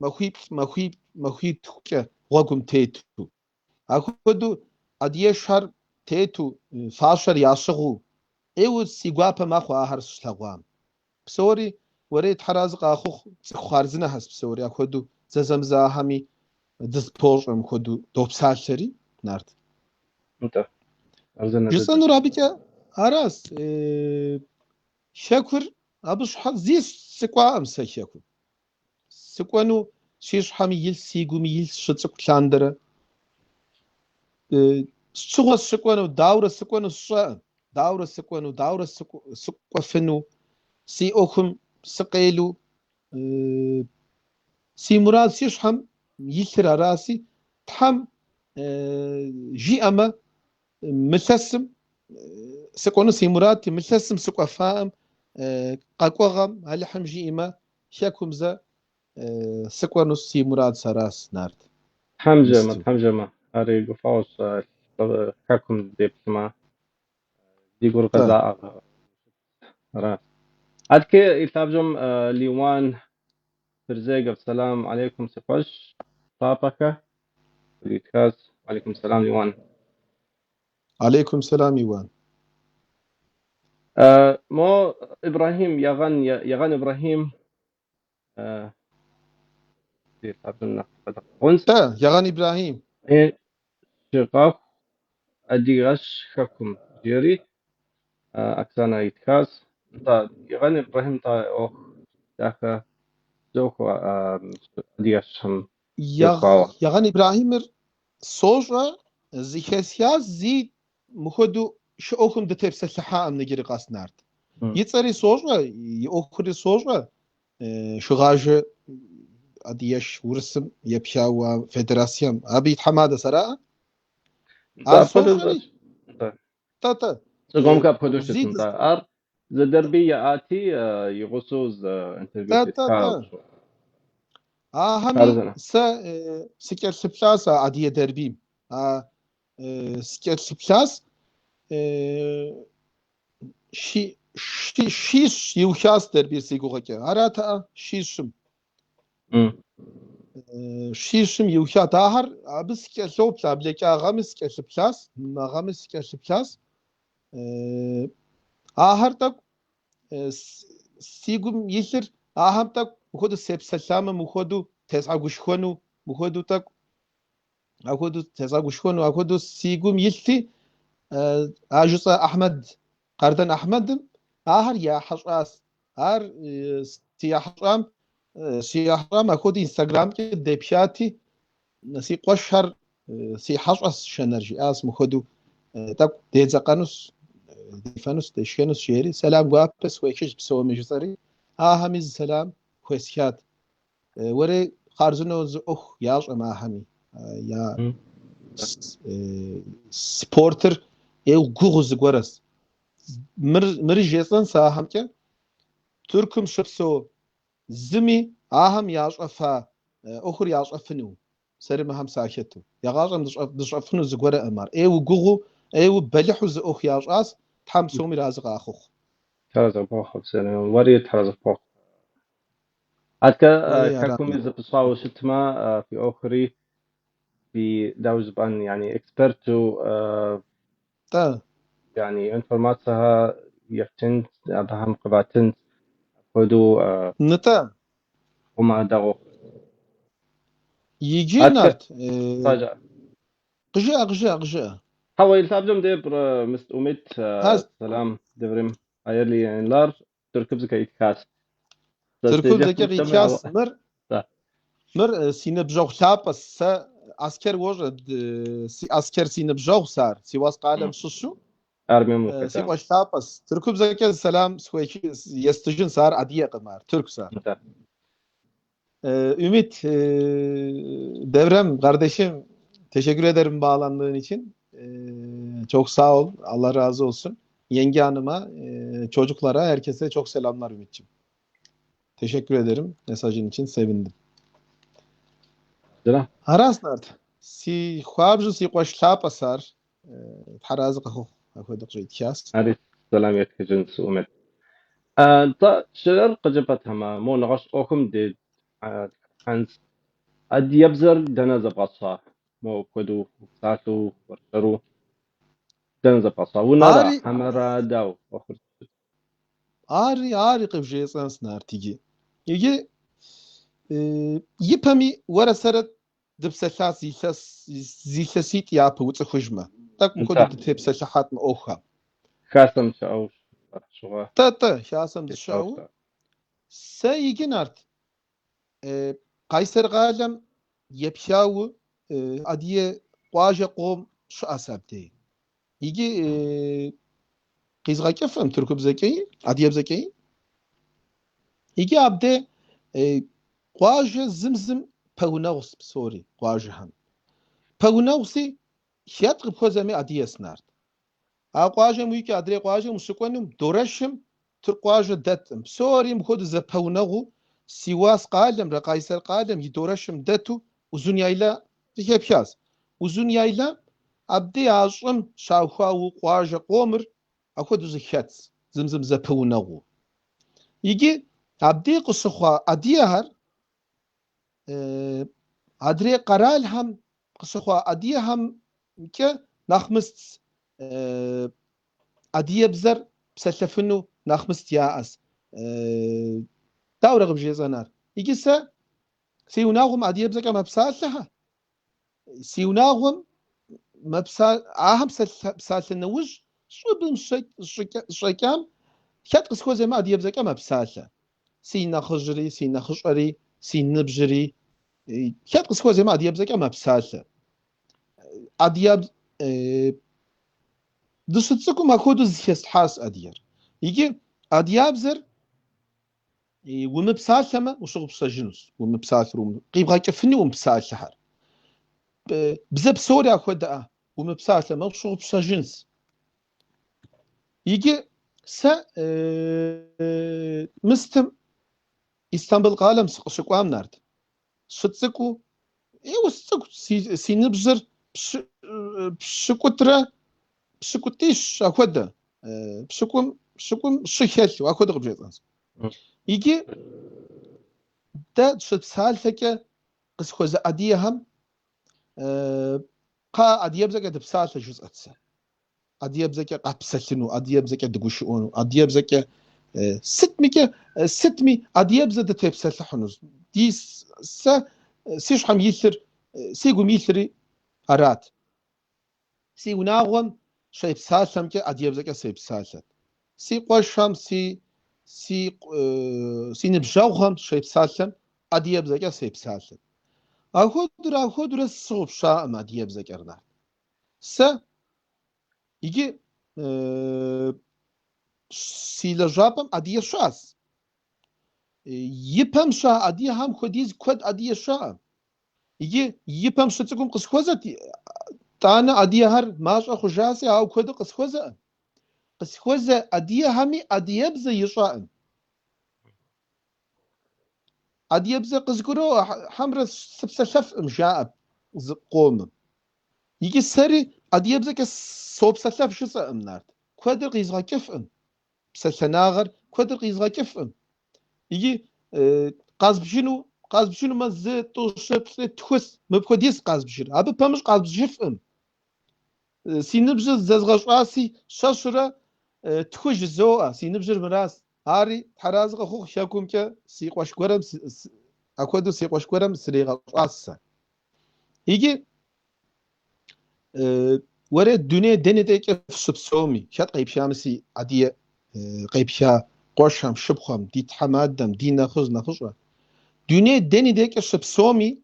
махуиплӏ, махуиплӏ, махуитхукӏэ гъуэгум тету. Апхуэдэу адыгэшхэр тету, фащэр ящыгъыу, ӏейуэ си гуапэ мэхъу ахэр щыслъэгъуам. Псори, уэрей тхьэразэ къахухъу, цӏыху хъарзынэхэщ псори, апхуэдэу зэзэмызэ ахэми дызыпощӏэ, мыпхуэдэу допсалъэри, Нарт. Нтӏэ, хъарзынэ дыдэщ. Жысӏэнур абыкӏэ аращ. Хэкур абы щхьэ зи сыкӏуаӏым сэ хэкум. Сыкӏуэну си щхьэми илъ, си гуми илъ щыцӏыкӏу лъандэрэ. Сщыгъуэ сыкӏуэну, даурэ сыкӏуэну сщӏэӏым. Даурэ сыкӏуэну, даурэ сыкӏуэфыну, си ӏуэхум сыкъелу. Си мурад си щхьэм илъыр араси, Тхьэм жиӏэмэ, мы лъэсым сыкӏуэну си мурадти, мы лъэсым сыкӏуэфаӏым, къэкӏуэгъэм Алыхьым жиӏэмэ, Хэкум зэ сыкӏуэну си мурад сэращ, Нарт. Тхьэм жиӏэмэ, Мысту. Тхьэм жиӏэмэ, ари гуфӏэгъуэщ, Хэкум деплъмэ, ди гур Тӏэ. къэзаӏэ. Ара. Адэкӏэ и лъабжьэм Лиуан Фирзегов, сэлам алейкум си къуэш лъапӏэхэ, къыдитхащ. Алейкум сэлам, Лиуан. Алейкум сэлам, Иуан. Мо Ибрэхьим, Егъэн, Егъэн Ибрэхьим, ди лъабжьэм нэхъ къэдгъэгъунщ. Тӏэ, Егъэн Ибрэхьим. Щыгъэху адыгэщ хэкум, жери. Оксанэ итхащ. Нтӏэ, Егъэн Ибрэхьим нтӏэ ӏуэху дахэ зохуэ адыгэшхэм теухуауэ. Егъэн Ибрэхьимыр сощӏэ, зыхэсхащ, зи мыхуэдэу шы ӏуэхум дытепсэлъыхьаӏым иджыри къэс, Нарт. И цӏэри сощӏэ, и ӏуэхури сощӏэ. Шыгъажэ адыгэш урысым епхауэ федерацием абы и тхьэмадэс, араӏэ? Нтӏэ, Ар апхуэдэу сощӏэри, нтӏэ. тӏэ-тӏэ. Цӏыгумкэ апхуэдэу щыт, Зи нтӏэ. Ар зы дерби яӏати, и гъусэу зы интервью Тӏэ-тӏэ-тӏэ. тетха. Ахэми Хъарзынэ. сэ сыкӏэлъыплъащ а адыгэ дербим. А сыкӏэлъыплъащ, шищ иухащ дербир си гугъэкӏэ. Аратэӏэ шищым. Шищым иухат. Ахэр абы сыкӏэлъоплъ, а блэкӏа гъэми сыкӏэлъыплъащ, мы гъэми сыкӏэлъыплъащ. Ахэр тӏэкӏу си гум илъыр, ахэм тӏэкӏу мыхуэдэу сепсэлъамэ, мыхуэдэу тезгъэгушхуэну, мыхуэдэу тӏэкӏу, апхуэдэу тезгъэгушхуэну, апхуэдэу си гум илъти, а жысӏэ Ахьмэд, Къардэн Ахьмэдым ахэр яхьэщӏащ. Ар си яхьэщӏам, си яхьэщӏам апхуэдэу Инстаграмкӏэ депхати, си къуэшхэр си хьэщӏэс Шэнэр жиӏащ, мыхуэдэу тӏэкӏу дедзэкъэнущ, дефэнущ, дешхэнущ, жери, сэлам гуапэ схуехыж псоми жысӏэри, ахэми зы сэлам хуесхат. Уэрей хъарзынэу зы ӏуэху ящӏэм ахэми. Я спортыр ӏейуэ гугъу зыгуэрэс. Мыри жесӏэнс ахэмкӏэ, Тыркум щыпсэу зыми ахэм ящӏэфа ӏуэхур ящӏэфыну, сэри мыхэм сахэту. Егъащӏэм дыщӏэфыну зыгуэрэӏым ар. ӏейуэ гугъуу, ӏейуэ бэлыхьу зы ӏуэху ящӏащ, Тхьэм псоми разы къахухъу. Тхьэр зыпохъу, уэри Тхьэр зыпохъу. Аткэ Уэрей хэкуми арам. зыпыщӏауэ щытмэ, фи ӏуэхури фи дауэ жыпӏэн, yani эксперту, Тӏэ. yani информацияхэр ефтынт, абыхэм къыватынт, апхуэдэу Нытӏэ. хъумэ дэгъуэ. Иджы, Аткэ Нарт, пажэ. къыжыӏэ, къыжыӏэ, къыжыӏэ. Хьэуэ, и лъабжьэм де мыст Умит сэлам Деврим hayırlı yayınlar тыркубзэкӏэ итхащ. Сэ Тыркубзэкӏэ седжэфынтэми, къитхащ ауэ мыр. Да. Мыр си ныбжьэгъу лъапӏэ, сэ Аскер уощӏэ, си Аскер си ныбжьэгъус ар, Сиуас къалэм щыщу. Армием Си ухэтам. къуэш лъапӏэс. Тыркубзэкӏэ сэлам естыжынс, ар адыгэкъым ар, тыркус ар. Да. Ümit, Devrem kardeşim, teşekkür ederim bağlandığın için. Çok sağ ol, Allah razı olsun. Yenge hanıma, çocuklara, herkese çok selamlar Ümit'ciğim. Teşekkür ederim mesajın için, sevindim. Selam. Аращ, Нарт. Си хуабжьу си къуэш лъапӏэс ар. Тхьэр разы къыхухъу, апхуэдэу къыщӏитхащ. Ари сэлам етхыжынс Умит. Нтӏэ, шырэр къыжыпӏэтэмэ, мо нэгъуэщӏ ӏуэхум дехьэнс. Адыгэбзэр дэнэ зэбгъэщӏа? Мо апхуэдэу упсалъэу, уэршэру дэнэ зэбгъэщӏа? Унэра, Ари хьэмэрэ дауэ ӏуэхур? Ари къывжесӏэнс, Нарт, иджы. Иджы ипэми уэрэ сэрэ дыпсэлъащ зы илъэситӏ япэ уцӏыхужмэ. Тӏэкӏу мыхуэдэу Нтӏэ. дытепсэлъыхьат мы ӏуэхухэм. Хасэм щыӏэу щыгъуэ. Тӏэ-тӏэ, хасэм Тетауэ дыщыӏэу. щыта. Сэ иджы, Нарт, Къайсэр къалэм епхауэ адыгэ къуажэ къом щыӏэс абдей. Иджы къизгъэкӏыфым тыркубзэкӏи, адыгэбзэкӏи. Иджы абдей къуажэ зым зым пэгъунэгъус псори къуажэхэм. Пэгъунэгъуси хэт къыпхуэзэми адыгэс, Нарт. А къуажэм уикӏи адрей къуажэм ущыкӏуэнум дорэшым тырку къуажэ дэткъым. Псори мыхуэдэу зэпэгъунэгъуу Сиуас къалэмрэ Къайсэр къалэм и дорэшым дэту Узун-Яйла зыхэпхащ. Узун-Яйла абдей а щӏым щаухуауэ къуажэ къомыр апхуэдэу зэхэтщ, зым зым зэпэгъунэгъуу. Иджы абдей къыщыхъуа адыгэхэр адрей къэралхэм къыщыхъуа адыгэхэмкӏэ нэхъ мыст, адыгэбзэр псэлъэфыну нэхъ мыст яӏэс. Дауэрэ къыбжесӏэн ар? Иджы сэ си унагъуэм адыгэбзэкӏэ мэпсалъэхэ. Си унагъуэм ахэм псалъэ нэужь Щӏыбым щӏэкӏам хэт къысхуэзэмэ адыгэбзэкӏэ мэпсалъэ. Си нэхъыжьри, си нэхъыщӏэри, си ныбжьри, хэт къысхуэзэмэ адыгэбзэкӏэ мэпсалъэ. Адыгэб дыщыцӏыкӏум апхуэдэу зыхэслъхьащ адыгэр. Иджы адыгэбзэр умыпсалъэмэ ущыгъупщэжынущ, умыпсалъэр къибгъэкӏыфынукъым псалъэхэр. Бзэ псори апхуэдэӏэ, умыпсалъэмэ ущыгъупщэжынщ. Иджы сэ мыстым Истамбыл къалэм сыкъыщыкӏуам, Нарт, сыцӏыкӏуу, ӏейуэ сыцӏыкӏут, си ныбжьыр пщыкӏутӏрэ пщыкӏутӏищ апхуэдэ, пщыкӏум, пщыкӏум щы хэлъу, апхуэдэ къыбжесӏэнщ. Иджы дэ дыщыпсалъэкӏэ къысхуэзэ адыгэхэм кхъа адыгэбзэкӏэ дыпсалъэ жысӏэт сэ. Адыгэбзэкӏэ къапсэлъыну, адыгэбзэкӏэ дыгушыӏуэну, адыгэбзэкӏэ сытмикӏэ, сытми адыгэбзэ дытепсэлъыхьынущ. Ди сэ си щхьэм илъыр, си гум илъри арат. Си унагъуэм щепсалъэмкӏэ адыгэбзэкӏэ сепсалъэт. Си къуэшхэм, си си си ныбжьэгъухэм щепсалъэм адыгэбзэкӏэ сепсалъэт. Апхуэдэурэ, апхуэдэурэ сщыгъупщакъым адыгэбзэкӏэр, Нарт. Сэ иджы си лэжьапӏэм адыгэ щыӏэщ. Ипэм щыӏэ адыгэхэм хуэдиз куэд адыгэ щыӏэкъым. Иджы ипэм щыцӏыкӏум къысхуэзэт, тӏанэ адыгэхэр мащӏэ хъужаси, ауэ куэду къысхуэзэкъым. Къысхуэзэ адыгэхэми адыгэбзэ ищӏэкъым. Адыгэбзэ къызгуроӏуэ, хьэмрэ сыпсэлъэфкъым, жаӏэ зыкъомым. Иджы сэри адыгэбзэкӏэ сопсэлъэф жысӏэкъым, Нарт. Куэдыр къизгъэкӏыфкъым. Псалъэнагъэр куэдыр къизгъэкӏыфкъым. Иджы къэзбжыну, къэзбжынумэ зы, тӏу, щы, плӏы, тху, мыпхуэдиз къэзбжыр. Абы пэмыщӏ къэзбжыфкъым. Си ныбжьыр зэзгъэщӏаси, щэщӏрэ тху жызоӏэ, си ныбжьыр мыращ. Ари Тхьэразэ къыхухъу хэкумкӏэ си къуэш гуэрэм, апхуэдэу си къуэш гуэрэм сригъэщӏащ сэ. Иджы уэрэ дуней дэнэ декӏэ фыщыпсэуми, хэт къепхами си адыгэ къепха къуэшхэм, шыпхъуэм, ди тхьэмадэм, ди нэхъыжь, нэхъыщӏэ. Дуней дэнэ декӏэ щыпсэуми,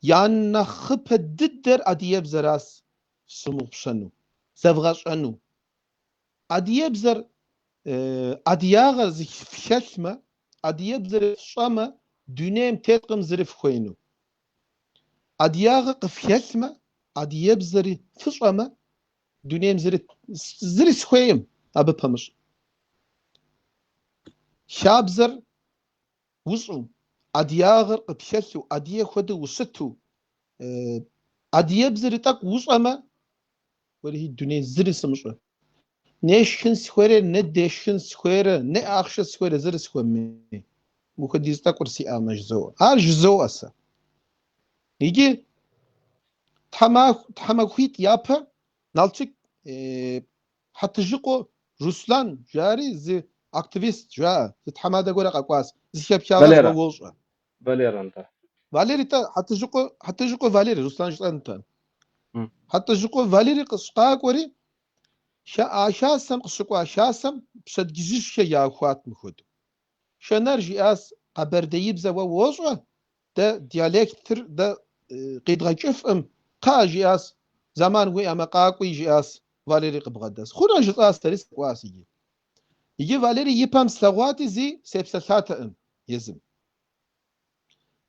я нэхъыпэ дыдэр адыгэбзэращ фщымыгъупщэну, зэвгъэщӏэну. Адыгэбзэр адыгагъэр зыфхэлъмэ, адыгэбзэр фщӏэмэ, дунейм теткъым зыри фхуеину. Адыгагъэ къыфхэлъмэ, адыгэбзэри фыщӏэмэ, дунейм зыри, зыри схуейкъым абы пэмыщӏ. Хабзэр ущӏу, адыгагъэр къыпхэлъу, адыгэ хуэдэу ущыту, адыгэбзэри тӏэкӏу ущӏэмэ, Уэлэхьи, дуней зыри сымыщӏэ. Не шхын схуейрэ, не дэшхын схуейрэ, не ахъшэ схуейрэ, зыри схуэмей. Мыпхуэдиз тӏэкӏур сиӏамэ, жызоӏэ. Ар жызоӏэ сэ. Иджы тхьэмахуитӏ япэ Налчык Хьэтыжьыкъуэ Руслан жари зы активист жаӏэ, зы тхьэмадэ гуэрэ къэкӏуащ. Зыхэпхагъэщ, Валерэ. уэ уощӏэ. Валерэ, нтӏэ. Валерий тӏэ, Хьэтыжьыкъуэ, Хьэтыжьыкъуэ Валерий, Руслан жысӏэнтэ. Хьэтыжьыкъуэ Валерий къыщыкъакӏуэри, а хасэм къыщыкӏуа хасэм пщэдджыжьышхэ яухуат мыхуэдэу. Шэнэр жиӏащ, Къэбэрдеибзэ уэ уощӏэ, дэ диалектыр дэ къидгъэкӏыфӏым, кхъа, жиӏащ, зэман уиӏэмэ къакӏуи, жиӏащ, Валерий къыбгъэдэс. Хъунэ жысӏащ, сэри сыкӏуащ иджы. Иджы Валерий и пэм слъэгъуати, зи сепсэлъатэкъым езым.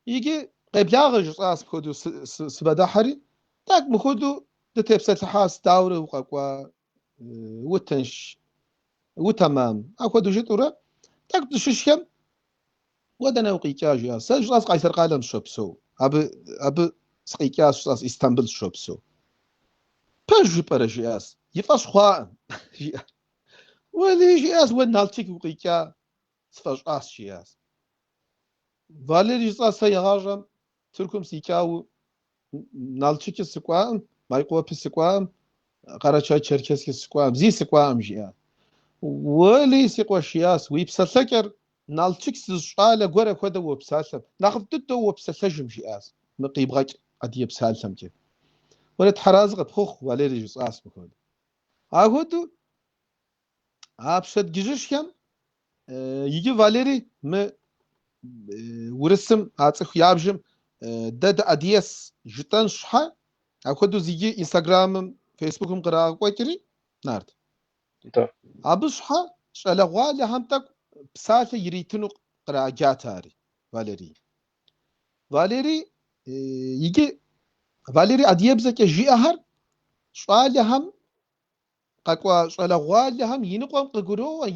Иджы къеблагъэ жысӏащ мыпхуэдэу сыбгъэдыхьэри, тӏэкӏу мыхуэдэу дытепсэлъыхьащ, дауэрэ укъэкӏуа, утынш, утэмам, апхуэдэу жытӏэурэ, тӏэкӏу дыщышхэм, уэ дэнэ укъикӏа, жиӏащ. Сэ жысӏащ Къайсэр къалэм сыщопсэу. Абы, абы сыкъикӏащ, жысӏащ, Истамбыл сыщопсэу. Пэж жыпӏэрэ, жиӏащ. И фӏэщ хъуакъым, жиӏащ. Уэли, жиӏащ, уэ Налчык укъикӏа, сфӏэщӏащ, жиӏащ. Валерий жысӏащ, сэ игъащӏэм Тыркум сикӏауэ Налчыки сыкӏуакъым, Майкъуэпи сыкӏуакъым, Къарачай-Черкесски сыкӏуакъым, зи сыкӏуакъым, жиӏащ. Уэли, си къуэш, жиӏащ, уи псэлъэкӏэр Налчык зы щӏалэ гуэрэ хуэдэу уопсалъэм, нэхъыфӏ дыдэу уопсэлъэжым, жиӏащ, мы къибгъэкӏ адыгэ псалъэмкӏэ. Уэри Тхьэразэ къыпхухъу, Валерий жысӏащ мыхуэдэу. Ахуэдэу а пщэдджыжьышхэм иджы Валерий мы урысым а цӏыху ябжым дэ дыадыгэс жытӏэн щхьэ, апхуэдэу зиджы Инстаграмым, Фейсбукым кърагъэкӏуэкӏри, нарт. Абы щхьэ щӏалэгъуалэхэм тӏэкӏу псалъэ иритыну къраджат ари, Валерий. Валерий иджы Валерий адыгэбзэкӏэ жиӏэхэр щӏалэхэм къэкӏуа щӏалэгъуалэхэм и ныкъуэм къыгуроӏуэ,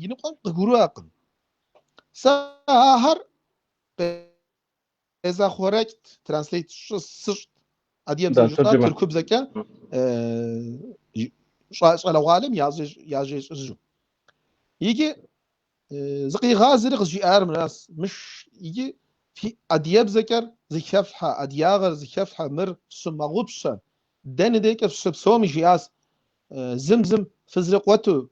и ныкъуэм къыгурыӏуэкъым. Сэ ахэр къезгъэхъуэрэкӏт, translate сыщӏт. Адыгэбзэ жытӏар тыркубзэкӏэ щӏалэгъуалэм яжещӏыжу. Иджы зыкъигъазэри къызжиӏар мыращ, мыш иджы фи адыгэбзэкӏэр зыхэфлъхьэ, адыгагъэр зыхэфлъхьэ, мыр фщымыгъупщэ. Дэнэ декӏэ фщыпсэуми, жиӏащ, зым зым фызрыкъуэту,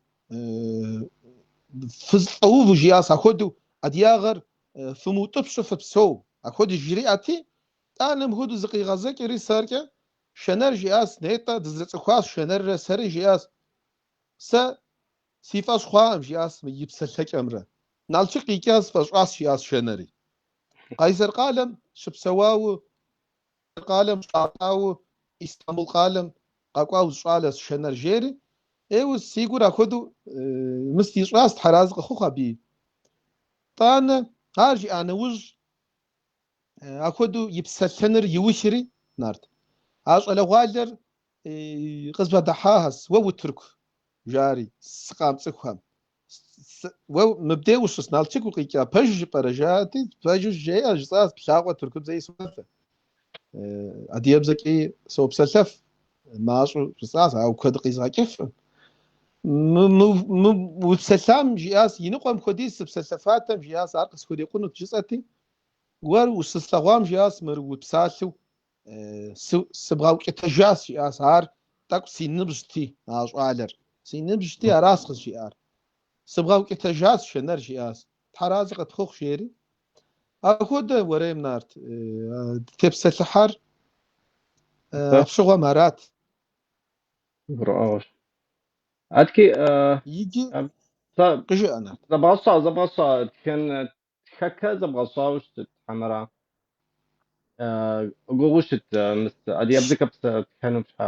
фызыкъуэуву, жиӏащ, апхуэдэу адыгагъэр фымыутӏыпщу фыпсэу. Апхуэдэу жриӏэти, тӏанэ мыпхуэдэу зыкъигъэзэкӏри сэркӏэ, Шэнэр жиӏащ, нетӏэ дызэрыцӏыхуащ Шэнэррэ сэри, жиӏащ. Сэ си фӏэщ хъуакъым, жиӏащ мы и псэлъэкӏэмрэ. Налшык къикӏа сфӏэщӏащ, жиӏащ Шэнэри. Къайсэр къалэм щыпсэуауэ, къалэм щапӏауэ, Истамбул къалэм къэкӏуауэ зы щӏалэщ Шэнэр жери, ӏейуэ си гур апхуэдэу мыст ищӏащ, Тхьэразэ къыхъухъу абыи. Тӏанэ ар жиӏа нэужь, апхуэдэу и псэлъэныр иухри, нарт. А щӏалэгъуалэр къызбгъэдыхьахэщ, уэ утырку, жари, сыкъамыцӏыхухэм. Уэ мыбдей ущыс, Налшык укъикӏа, пэжу жыпӏэрэ, жаӏати, пэжу жеӏэ, жысӏащ, плъагъуэ тыркубзэи сопсалъэ. Адыгэбзэкӏи сопсэлъэф, мащӏэу жысӏащ, ауэ куэд къизгъэкӏыфым. Мы упсэлъам, жиӏащ, и ныкъуэм хуэдиз сыпсэлъэфатэм, жиӏащ, ар къысхурикъунут, жысӏэти, уэр ущыслъэгъуам, жиӏащ, мыр упсалъэу сыбгъэукӏытэжащ, жиӏащ, ар тӏэкӏу си ныбжьти, а щӏалэр. Си ныбжьти, аращ къызжиӏар. Сыбгъэукӏытэжащ, Шэнэр, жиӏащ. Тхьэразэ къытхухъу, жери. Апхуэдэ уэрейм, нарт, дытепсэлъыхьар апщыгъуэм арат. Гурыӏуэгъуэщ. Аткӏи, Иджы сэ къыжыӏэ, нарт. зэбгъэщӏа тхэн тхэкэ зэбгъэщӏауэ щыт хьэмэрэ гугъуу щыт мыс адыгэбзэкӏэ тхэну щхьэ?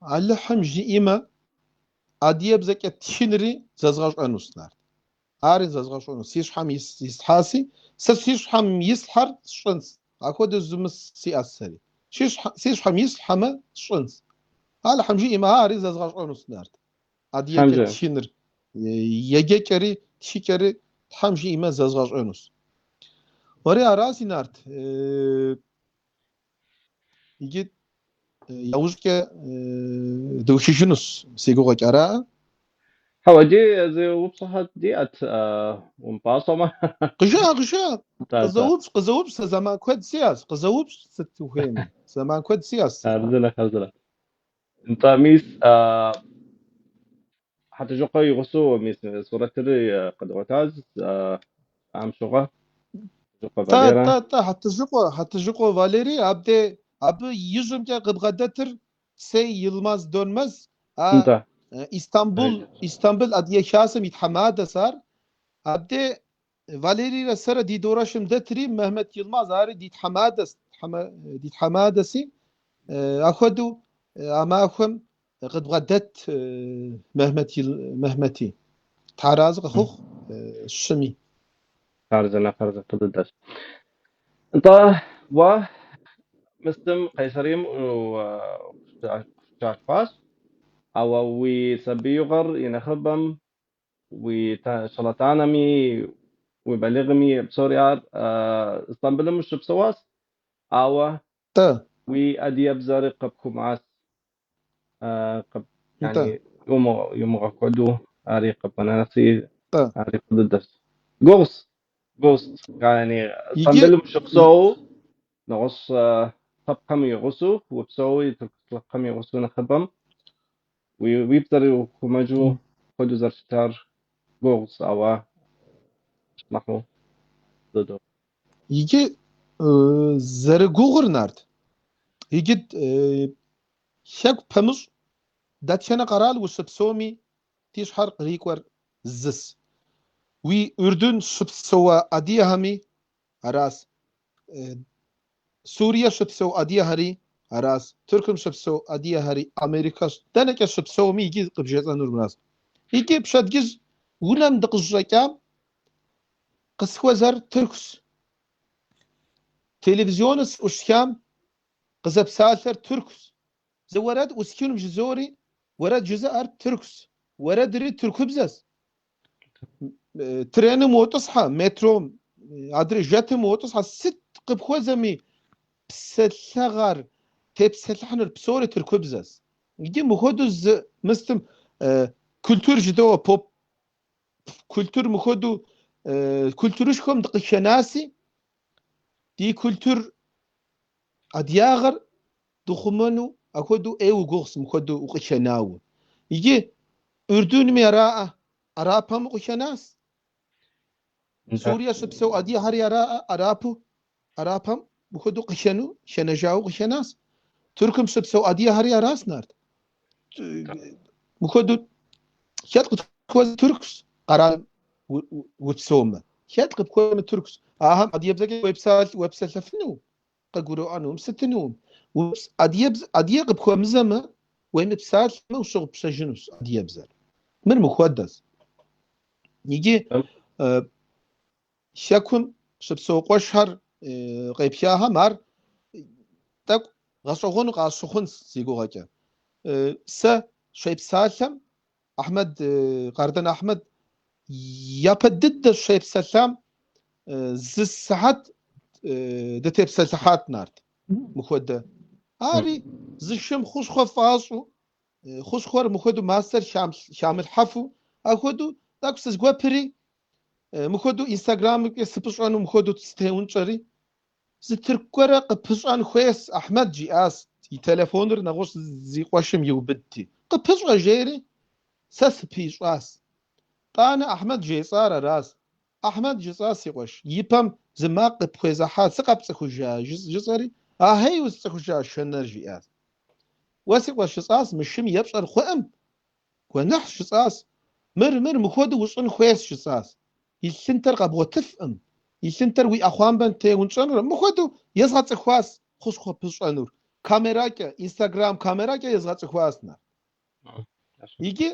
Алыхьым жиӏэмэ, адыгэбзэкӏэ тхынри зэзгъэщӏэнущ, нарт. Ари зэзгъэщӏэнущ. Си щхьэм ислъхьаси, сэ си щхьэм ислъхьэр сщӏынщ. Апхуэдэу зымыс сиӏэщ сэри. Си щхьэм ислъхьэмэ, сщӏынщ. Алыхьым жиӏэмэ, ари зэзгъэщӏэнущ, нарт. Адыгэкӏэ тхыныр, еджэкӏэри, тхыкӏэри Тхьэм жиӏэмэ зэзгъэщӏэнущ. Уэри араси, нарт. Иджы яужькӏэ дыухыжынущ, си гугъэкӏэ, араӏэ? Хьэуэ, иджы зы упщӏэхэр диӏэт, умыпӏащӏэмэ. Къыжыӏэ, къыжыӏэ. Къызэупщӏ, къызэупщӏ, сэ зэман куэд сиӏэщ. Къызэупщӏ, сыт ухуейми. Зэман куэд сиӏэщ сэ. Хъарзынэ, хъарзынэ. Нтӏэ, мис, Хьэтыжьыкъуэ и гъусэу мис сурэтыр къэдгъуэтащ ам щыгъуэ. Хьэтыжьыкъуэ Тӏэ, Валерэ. тӏэ, тӏэ, Хьэтыжьыкъуэ, Хьэтыжьыкъуэ Валери абдей абы ижьымкӏэ къыбгъэдэтыр Цей Йылмаз Донмэз, а Нтӏэ. Истамбул, Истамбыл Адыгэ Хасэм и тхьэмадэщ ар. Абдей Валерийрэ сэрэ ди дорэшым дэтри, Мехмет Йылмаз ари ди тхьэмадэщ, ди тхьэмадэси, апхуэдэу а махуэм къыдбгъэдэт Мехмет Мехмети. Тхьэразэ къыхухъу щыми. Хъарзынэ, хъарзынэ, фӏы дыдэщ. Нтӏэ, уэ мыстым Къайсэрийм ущалъхуащ, ауэ уи сабиигъуэр и нэхъыбэм уи щӏалэтӏанэми, уи балигъми, псори ар Истамбылым ущыпсэуащ, ауэ Тӏэ. уи адыгэбзэр къэпхъумащ, Нтӏэ. яни умыгъэкӏуэду ари къэбгъэнащи, Тӏэ. ари фӏы дыдэщ. Гугъущ, гугъущ, яни Иджы Истамбылым ущыпсэу, нэгъуэщӏ лъэпкъхэм и гъусэу, упсэу тырку лъэпкъхэм и гъусэу нэхъыбэм уи бзэр ухъумэжу хуэдэу зэрыщытар гугъущ, ауэ нэхъу дыдэу. Иджы зэрыгугъур, нарт. Иджы хэку пэмыщӏ дэтхэнэ къэрал ущыпсэуми ди щхьэр кърикӏуэр зыс. Уи Урдун щыпсэуа адыгэхэми арас. Сурие щыпсэу адыгэхэри арас. Тыркум щыпсэу адыгэхэри, Америкэ дэнэкӏэ щыпсэуми иджы къыбжесӏэнур мырас. Иджы пщэдджыжь унэм дыкъыщыщӏэкӏам къысхуэзэр тыркущ. Телевизионыр сӏущхам къызэпсалъэр тыркущ. Зы уэрэд ӏусхынум жызори, уэрэд жызыӏэр тыркущ. Уэрэдри тыркубзэщ. Треным уотӏысхьэ, метром, адрей жетым уотӏысхьэ, сыт къыпхуэзэми псэлъэгъэр, тепсэлъыхьынур псори тыркубзэщ. Иджы мыхуэдэу зы мыстым культур жыдоӏэ, поп культур мыхуэдэу культурышхуэм дыкъыхэнаси, ди культур адыгагъэр дыхъумэну апхуэдэу ӏейуэ гугъущ мыхуэдэу укъыхэнауэ. Иджы Урдунми араӏэ, арапэм укъыхэнащ. Сурие щыпсэу адыгэхэри араӏэ, арапу, арапэм мыхуэдэу къыхэну, хэнэжауэ къыхэнащ. Тыркум щыпсэу адыгэхэри аращ, нарт. Мыхуэдэу хэт къытхуэзэ тыркущ къэралым упсэумэ. Хэт къыпхуэзэмэ тыркущ. Ахэм адыгэбзэкӏэ уепсэлъэфыну, къыгурыӏуэнум, сытынум. Адыгэ къыпхуэмызэмэ, уемыпсалъэмэ ущыгъупщэжынущ адыгэбзэр. Мыр мыхуэдэщ. Иджы хэкум щыпсэу къуэшхэр къеплъахэм ар тӏэкӏу гъэщӏэгъуэну къащыхъунщ си гугъэкӏэ. Сэ щепсалъэм Ахьмэд, Къардэн Ахьмэд япэ дыдэ щепсэлъам зы сыхьэт дытепсэлъыхьат нарт мыхуэдэ. Ари зы шым хущхъуэ фӏащӏу, хущхъуэр мыхуэдэу мастэр хамылъхьэфу, апхуэдэу тӏэкӏу сызгуэпри, мыхуэдэу Инстаграмымкӏэ сыпыщӏэну мыхуэдэу сытеунщӏэри, зы тырку гуэрэ къыпыщӏэн хуейс, Ахьмэд жиӏащ, и телефоныр нэгъуэщӏ зи къуэшым иубыдти. Къыпыщӏэ жери, сэ сыпищӏащ. Тӏанэ Ахьмэд жесӏар аращ. Ахьмэд жысӏащ, си къуэш, ипэм зы макъ къыпхуезгъэхьат, сыкъэпцӏыхужа жысӏэри, ахьей усцӏыхужа Шэнэр жиӏащ. Уэ си къуэш жысӏащ, мы шым епщӏэр хъуӏым, гуэныхьщ жысӏащ, мыр, мыр мыхуэдэу ущӏын хуейщ жысӏащ. И лъынтэр къэбгъуэтыфӏым, и лъынтэр уи ӏэхъуамбэм теунщӏэнурэ, мыхуэдэу езгъэцӏыхуащ хущхъуэ пыщӏэнур. Камеракӏэ, Инстаграм камеракӏэ езгъэцӏыхуащ нарт. Иджы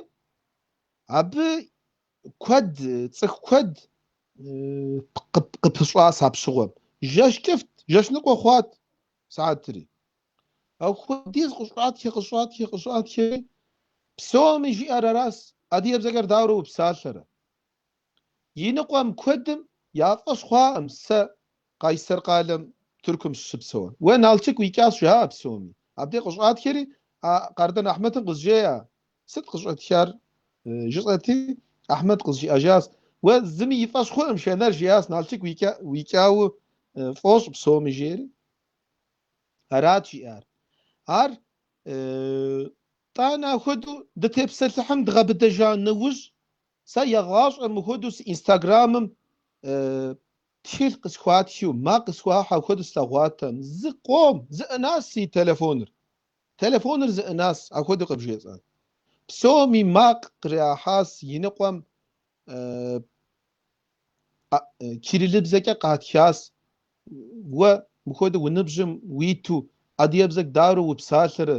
абы куэд, цӏыху куэд къыпыщӏащ апщыгъуэм. Жэщ кӏыфт, жэщ ныкъуэ хъуат сыхьэтри. Апхуэдиз къыщӏатхэ, къыщӏатхэ, къыщӏатхэри, псоми жиӏэр аращ, адыгэбзэкӏэр дауэрэ упсалъэрэ? Иныкъуэм куэдым я фӏэщ хъуакъым сэ Къайсэр къалэм Тыркум сыщыпсэуэ. Уэ Налшык уикӏащ, жаӏэ псоми. Абдей къыщӏатхэри, а Къардэн Ахьмэтым къызжеӏэ, сыт къыщӏэтхар жысӏэти, Ахьмэт къызжиӏэжащ. Уэ зыми и фӏэщ хъуӏым, Шэнэр жиӏащ, Налшык уикӏауэ фӏощӏ псоми, жери. Арат жиӏар. Ар тӏанэ апхуэдэу дытепсэлъыхьым дгъэбыдэжа нэужь, сэ егъащӏэм мыхуэдэу си Инстаграмым тхылъ къысхуатхыу, макъ къысхуахьу апхуэдэу слъэгъуатэм. Зыкъом, зыӏынас си телефоныр. Телефоныр зыӏынас, апхуэдэу къыбжесӏэн. Псоми макъ кърахьас, иныкъуэм кириллыбзэкӏэ къатхас. Уэ мыхуэдэу уныбжьым уиту адыгэбзэкӏэ дауэрэ упсалъэрэ,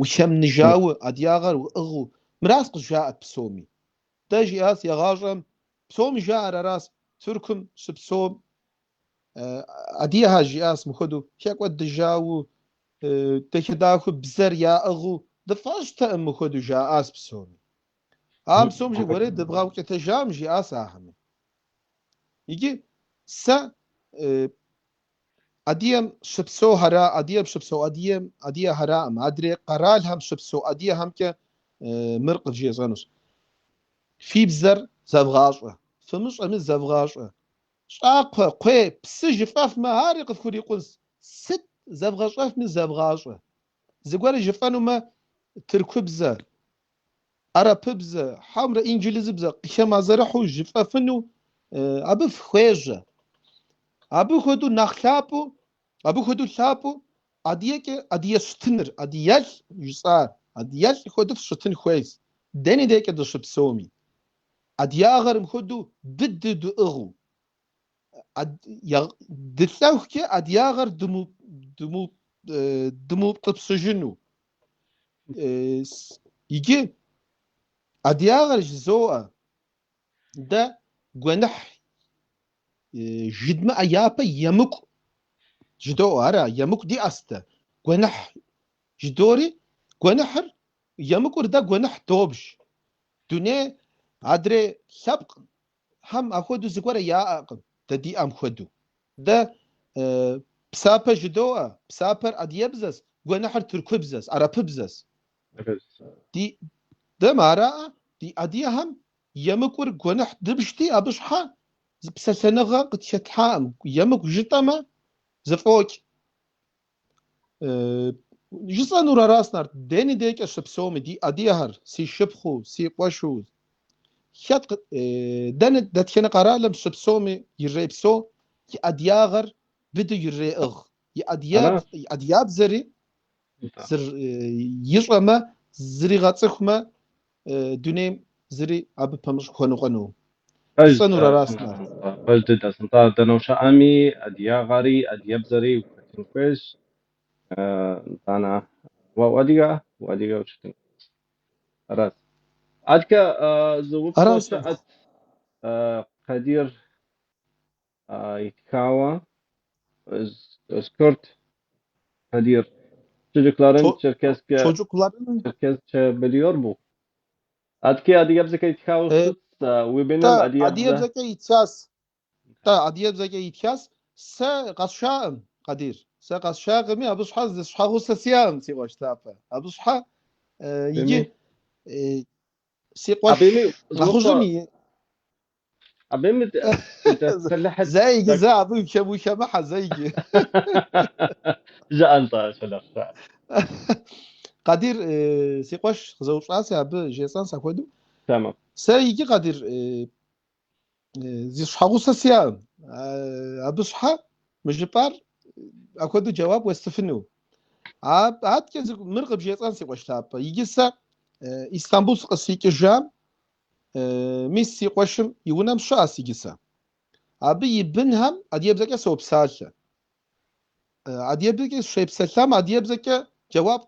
ухэмыныжауэ, адыгагъэр уӏыгъыу. Мыращ къызжаӏэт псоми. Дэ жиӏащ егъащӏэм, псоми жаӏэр аращ, Тыркум щыпсэум адыгэхэр жиӏащ мыхуэдэу хэкӏуэдыжауэ, дахэ-дахэу бзэр яӏыгъыу, дыфӏэщтэкъым мыхуэдэу жаӏащ псоми. А псом жи уэрей дыбгъэукӏытэжам жиӏащ ахэми. Иджы сэ адыгэм щыпсэухьэра, адыгэм щыпсэу адыгэм, адыгэхьэраӏым, адрей къэралхэм щыпсэу адыгэхэмкӏэ мыр къывжесӏэнущ. Фи бзэр зэвгъащӏэ, фымыщӏэми зэвгъащӏэ. Щӏакхъуэ, кхъуей, псы жыфӏэфмэ, ари къыфхурикъунщ. Сыт зэвгъэщӏэфми зэвгъащӏэ. Зыгуэр жыфӏэнумэ, тыркубзэ, арапыбзэ, хьэмрэ инджылызыбзэ къыхэмазэрыхьу жыфӏэфыну абы фыхуежьэ. Абы хуэдэу нэхъ лъапӏэу, абы хуэдэу лъапӏэу Адыгэкӏэ адыгэ щытыныр, адыгэлӏ жысӏар, адыгэлӏ хуэдэу фыщытын хуейщ, дэни декӏэ дыщыпсэуми. Адыгагъэр мыхуэдэу быдэу дыӏыгъыу, дылӏэхукӏэ адыгагъэр дымыутӏыпщыжыну. Иджы адыгагъэр жызоӏэ, дэ гуэныхь жыдмыӏэ япэ емыкӏу жыдоӏэ, ара, емыкӏу диӏэс дэ. Гуэныхь жыдори, гуэныхьыр, емыкӏур дэ гуэныхь добж. Дуней адрей лъэпкъхэм апхуэдэу зыгуэрэ яӏэкъым, дэ диӏэм хуэдэу. Дэ псапэ жыдоӏэ, псапэр адыгэбзэщ, гуэныхьыр тыркубзэщ, арапыбзэщ. Ди дэм араӏэ, ди адыгэхэм емыкӏур гуэныхь дыбжти, абы щхьэ зы псэлъэныгъэ къытхэтхьакъым. Емыкӏу жытӏэмэ, зэфӏокӏ. Жысӏэнур аращ, Нарт, дэни декӏэ щыпсэуми, ди адыгэхэр, си шыпхъуу, си къуэшу, хэт дэнэ дэтхэнэ къэралым щыпсэуми, ирырепсэу, и адыгагъэр быдэу ирыреӏыгъ. И адыгабзэри ищӏэмэ, зригъэцӏыхумэ, дунейм зыри абы пэмыщӏ хуэныкъуэну. Пэж, Жысӏэнур аращ, Нарт. Пэж дыдэщ. Нтӏэ, дэнэ ущыӏэми, адыгагъэри, адыгэбзэри ухэтын хуейщ. Нтӏанэ, уэ уадыгэ, уадыгэу щытын хуейщ. Аращ. Адэкӏэ зы упщӏэ Аращ. щыӏэт, Къадир итхауэ, Özkurt Kadir. Çocukların Çerkesçe Çocukların Çerkesçe biliyor mu? Адэкӏэ адыгэбзэкӏэ итхауэ щытщ, уи быным Тӏэ, адыгэбзэ. Адыгэбзэкӏэ итхащ. Тӏэ, адыгэбзэкӏэ итхащ. Сэ къэсшакъым, Къадир. Сэ къэсшакъыми, абы щхьэ зы щхьэгъусэ сиӏэкъым, си къуэш лъапӏэ. Абы щхьэ иджы си къуэш Абыми зы нэхъыжьым упщӏэ и абыми дытепсэлъыхьыт. Зэ иджы, зэ абы ухэмыхьэ, зэ иджы. Жыӏэ нтӏэ, Щэлэхъ, жыӏэ. Къадир, си къуэш къызэупщӏаси, абы жесӏэнщ апхуэдэу. Тэмэм. Сэ иджы, Къадир, зи щхьэгъусэ сиӏэкъым. Абы щхьэ мы жыпӏар апхуэдэу джэуап уэстыфыну. Адэкӏэ мыр къыбжесӏэн, си къуэш лъапӏэ. Иджы сэ Истамбул сыкъыщикӏыжам, мис си къуэшым и унэм щыӏэс иджы сэ. Абы и бынхэм адыгэбзэкӏэ сопсалъэ. Адыгэбзэкӏэ щепсэлъам адыгэбзэкӏэ джэуап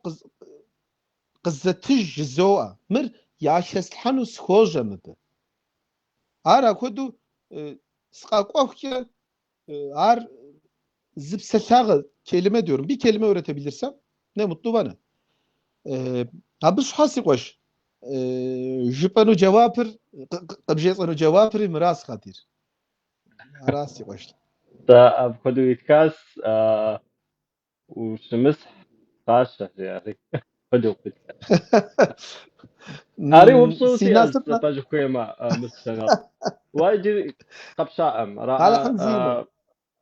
къызэтыж жызоӏэ. Мыр яхэслъхьэну схуожьэ мыбы. Ар апхуэдэу сыкъэкӏуэхукӏэ ар зы псэлъагъэ kelime diyorum. Bir kelime öğretebilirsem ne mutlu bana. Абы щхьэ, си къуэш, жыпӏэну джэуапыр, къыбжесӏэну джэуапри мыращ, Къадир. Аращ, си къуэш. Сэ апхуэдэу итхащ, ущымысхь къашэ, жиӏэри. Апхуэдэу итхащ. Ари упщӏэу Си сиӏэщ, насып пэж ухуеймэ, Мыс Нарт. Уэ иджыри къэпщаӏым, араӏэ, Алыхьым жиӏэмэ.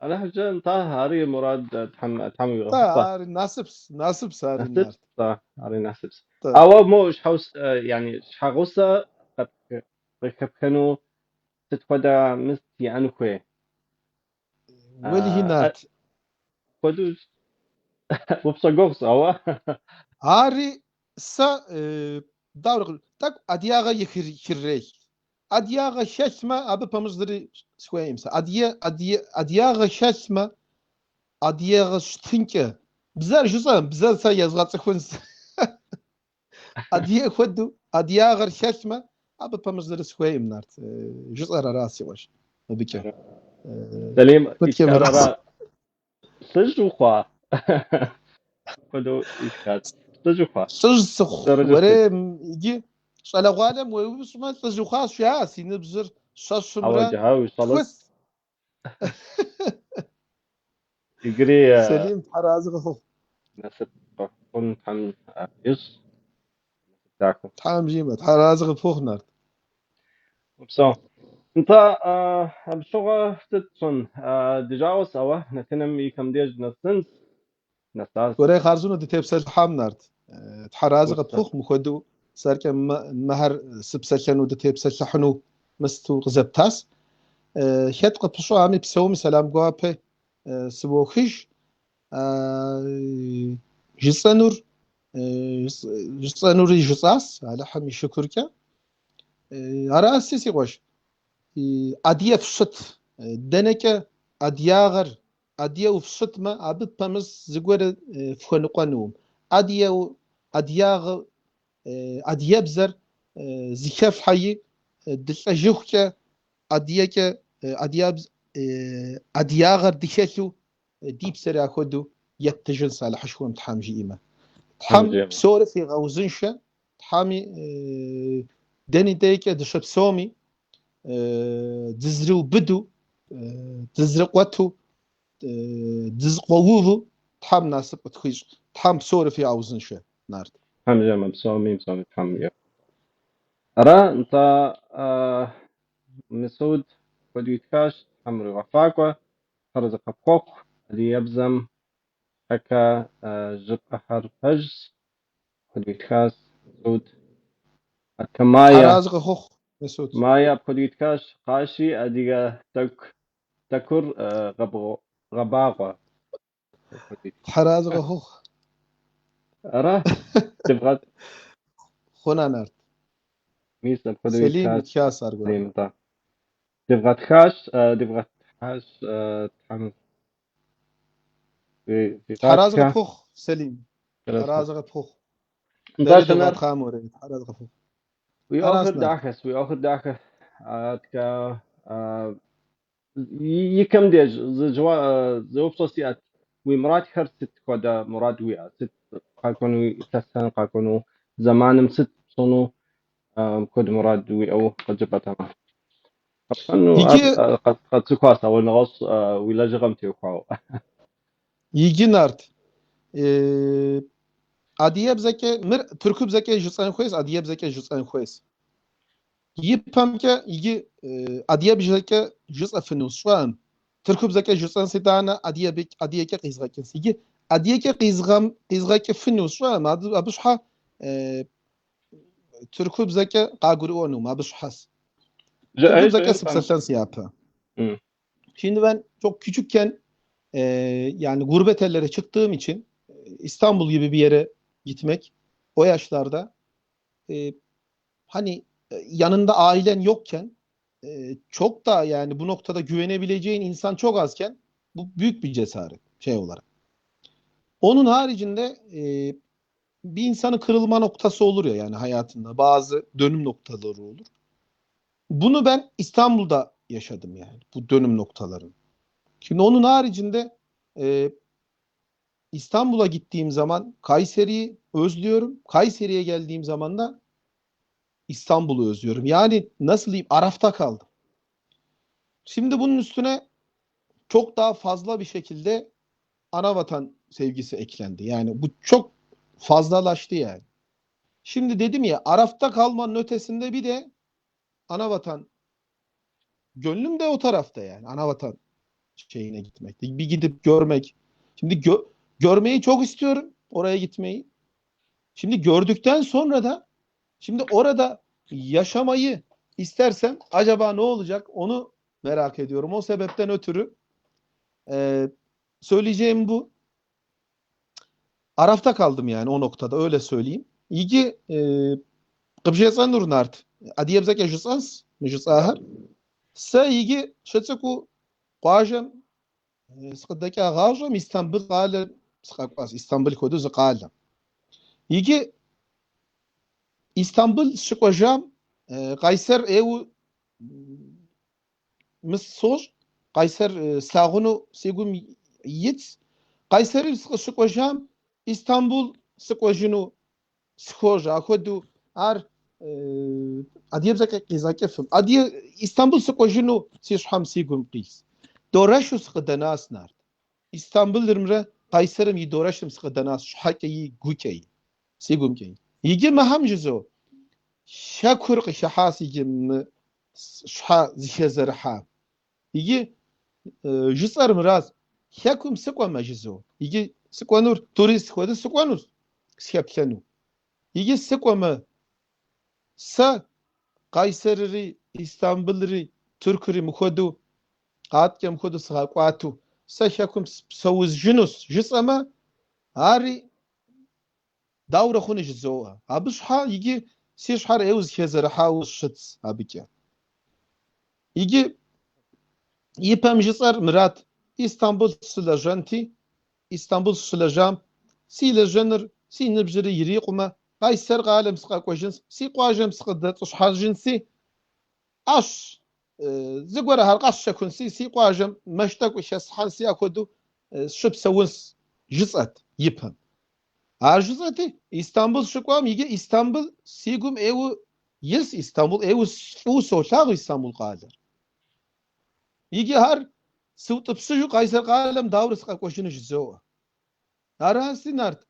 Алыхьым нтӏэ, ари мурад Тхьэм Тхьэм Тӏэ, уигъэхъулӏэ. ари насыпс, насыпс ари Насыпс, Нарт. тӏэ, ари насыпс. Тӏэ. Ауэ мо yani щхьэгъусэ къыхэпхэну сыт хуэдэ мыст иӏэн хуей? Уэлэхьи, Нарт. Апхуэдэу упщӏэ гугъущ, ауэ. Ари сэ дауэрэ тӏэкӏу адыгагъэ хыррелъ. Адыгагъэ хэлъмэ, абы пэмыщӏ зыри схуейкъым сэ. Адыгагъэ хэлъмэ, адыгагъэ щытынкӏэ. Бзэр жысӏэм, бзэр сэ езгъэцӏыхунщ. Адыгэ хуэдэу адыгагъэр хэлъмэ, абы пэмыщӏ зыри схуейкъым, Нарт. Жысӏэр аращ, си къуэш, мыбыкӏэ. Сэлим, Мыткӏэ итхар мыращ. ара? Лӏыжь ухъуа? Апхуэдэу итхащ. Лӏыжь ухъуа? Лӏыжь сыхъу, Зэрыжысӏэт. уэрей, иджы щӏалэгъуалэм уеупщӏмэ, лӏыжь ухъуащ, жаӏэ, си ныбжьыр щэщымрэ Ауэ джыхьэ, щӏалэщ. тхус. Иджыри Сэлим, Тхьэразэ къыхухъу. насып къыхъун Тхьэм ищӏ. Насып дахэу. Тхьэм жиӏэмэ, Тхьэразэ къыпхухъу, Нарт. Упсэу. Нтӏэ, абы щыгъуэ сыт тщӏын? Ди жагъуэщ, ауэ нэтыным и кӏэм деж нэсынщ. Нэсащ. Уэрей хъарзынэу дытепсэлъыхьам, Нарт. Тхьэразэ Упсэу. къыпхухъу, мыхуэдэу сэркӏэ мыхэр сыпсэлъэну, дытепсэлъыхьыну мысту къызэптащ. Хэт къыпыщӏами, псэуми сэлам гуапэ сыбохыж. Жысӏэнур жысӏэнури жысӏас, Алыхьым и шыкуркӏэ. Араси, си къуэш, адыгэ фщыт. Дэнэкӏэ адыягъэр, адыгэу фщытмэ, абы пэмыс зыгуэр фхуэныкъуэнукъым. Адыгэу, адыягъэ, адыгэбзэр зыхэфлъхьэи, дылӏэжыхукӏэ адыгэкӏэ, адыягъэр дыхэлъу, ди псэр яхуэдэу еттыжынс Алыхьышхуэм Тхьэм жиӏэмэ. Тхьэм псори фигъэузыншэ, Тхьэми дэни декӏэ дыщыпсэуми, дызэрыубыду, дызэрыкъуэту, дызыкъуэуву Тхьэм насып къытхуищӏ. Тхьэм псори фигъэузыншэ, Нарт. Тхьэм жиӏэмэ, псоми, псоми Тхьэм жиӏэ. Ара, нтӏэ, Месуд куэду итхащ, Тхьэм уригъэфӏакӏуэ, Тхьэр къыпхуэхъу, адыгэбзэм щхьэкӏэ жыпӏэхэр пэжщ, апхуэдэу итхащ Месуд. Аткэ Майя. Тхьэразэ къыхухъу, Месуд. Майя апхуэдэу итхащ, къаши адыгэ тӏэкӏур гъэбагъуэ. Тхьэразэ къыхухъу. Ара? Дывгъэт. Хъуна, Нарт. Мис апхуэдэу Сэлим итхащ. итхащ аргуэру. Сэлим, нтӏэ. Дывгъэтхащ, дывгъэтхащ, Тхьэм Тхьэразэ фигъатхэ. къыпхухъу, Сэлим. Тхьэразэ Тхьэразэ къыпхухъу. Нтӏэ, Дэри Шынар. дывгъэтхъам уэри, тхьэразэ къыпхухъу. Уи Аращ, ӏуэхур Нарт. дахэщ, уи ӏуэхур дахэ. Аткэ, и кэм деж зы упщӏэ сиӏэт. Уи мурадхэр сыт хуэдэ мурад уиӏэ? Сыт къакӏуэну илъэсхэм, къакӏуэну зэманым сыт пщӏыну? Куэд мурад уиӏэу къыджепӏэтэмэ. Къэпщӏэну ар Иджы къэцӏыхуащ, ауэ нэгъуэщӏ уи лэжьыгъэм теухуауэ. Иджы, Нарт, адыгэбзэкӏэ, мыр тыркубзэкӏэ жысӏэн хуейщ, адыгэбзэкӏэ жысӏэн хуейщ. Ипэмкӏэ иджы адыгэбзэкӏэ жысӏэфыну сщӏэм, тыркубзэкӏэ жысӏэнс итӏанэ адыгэкӏэ къизгъэкӏынс. Иджы адыгэкӏэ къизгъэкӏыфыну сщӏэм, абы щхьэ тыркубзэкӏэ къагурыӏуэнум, абы щхьэс. Тыркубзэкӏэ сыпсэлъэнс япэ. Şimdi ben çok küçükken yani gurbet ellere çıktığım için İstanbul gibi bir yere gitmek o yaşlarda hani yanında ailen yokken çok da yani bu noktada güvenebileceğin insan çok azken bu büyük bir cesaret şey olarak. Onun haricinde bir insanın kırılma noktası olur ya yani hayatında bazı dönüm noktaları olur. Bunu ben İstanbul'da yaşadım yani bu dönüm noktalarını. Şimdi onun haricinde İstanbul'a gittiğim zaman Kayseri'yi özlüyorum. Kayseri'ye geldiğim zaman da İstanbul'u özlüyorum. Yani nasıl diyeyim, Araf'ta kaldım. Şimdi bunun üstüne çok daha fazla bir şekilde anavatan sevgisi eklendi. Yani bu çok fazlalaştı yani. Şimdi dedim ya, Araf'ta kalmanın ötesinde bir de anavatan, gönlüm de o tarafta yani anavatan şeyine gitmek. Bir gidip görmek. Şimdi görmeyi çok istiyorum, oraya gitmeyi. Şimdi gördükten sonra da şimdi orada yaşamayı istersem acaba ne olacak onu merak ediyorum. O sebepten ötürü söyleyeceğim bu. Araf'ta kaldım yani o noktada, öyle söyleyeyim. İyi къыбжесӏэнур, Нарт, адыгэбзэкӏэ жысӏэнс, мы жысӏахэр. Сэ иджы щыцӏыкӏуу къуажэм сыкъыдэкӏа гъащӏэм Истамбыл къалэ сыкъэкӏуащ, Истамбыл хуэдэу зы къалэ. Иджы Истамбыл сыщыкӏуэжам Къайсэр ӏейуэ мыс сощӏ, Къайсэр слъагъуну си гум итщ. Къайсэри сыкъыщыкӏуэжам Истамбул сыкӏуэжыну схуожьэ. Апхуэдэу ар адыгэбзэкӏэ къизгъэкӏыфым. Адыгэ Истамбул сыкӏуэжыну си щхьэм си гум къилъщ. Дорэшу сыкъыдэнащ, Нарт. Истамбылымрэ Къайсэрым и дорэшым сыкъыдэнащ щхьэкӏэи гукӏэи, си гумкӏэи. Иджы мыхэм жызоӏэ, хэкур къыхыхьащ иджы мы щхьэ зыхэзэрыхьа. Иджы жысӏэр мыращ, хэкум сыкӏуэмэ жызоӏэ. Иджы сыкӏуэнур турист хуэдэу сыкӏуэнущ, схэплъэну. Иджы сыкӏуэмэ, сэ Къайсэрри, Истамбылри, Тыркури мыхуэдэу, къаткӏэ мыхуэдэу сыгъэкӏуатэу, Сэ хэкум сыпсэужынущ жысӏэмэ, ари даурэ хъуну жызоӏэ. Абы щхьэ иджы си щхьэр ӏейуэ зэхэзэрыхьауэ щытщ абыкӏэ. Иджы ипэм жысӏэр мырат, Истамбул сылэжьэнти, Истамбул сыщылэжьам, си лэжьэныр, си ныбжьри ирикъумэ, Къайсэр къалэм сыкъэкӏуэжынщ, си къуажэм сыкъыдэтӏысхьэжынси, ӏэщ зыгуэрхэр къэсщэхунси, си къуажэм мэш тӏэкӏу хэсхьэнси, апхуэдэу сыщыпсэунщ жысӏэт ипэм. Ар жысӏэти, Истамбул сыщыкӏуам, иджы Истамбул си гум ӏейуэ ис, Истамбул ӏейуэ фӏыуэ солъагъу Истамбул къалэр. Иджы ар сыутӏыпщыжу Къайсэр къалэм дауэрэ сыкъэкӏуэжыну жызоӏэ. Араси, Нарт,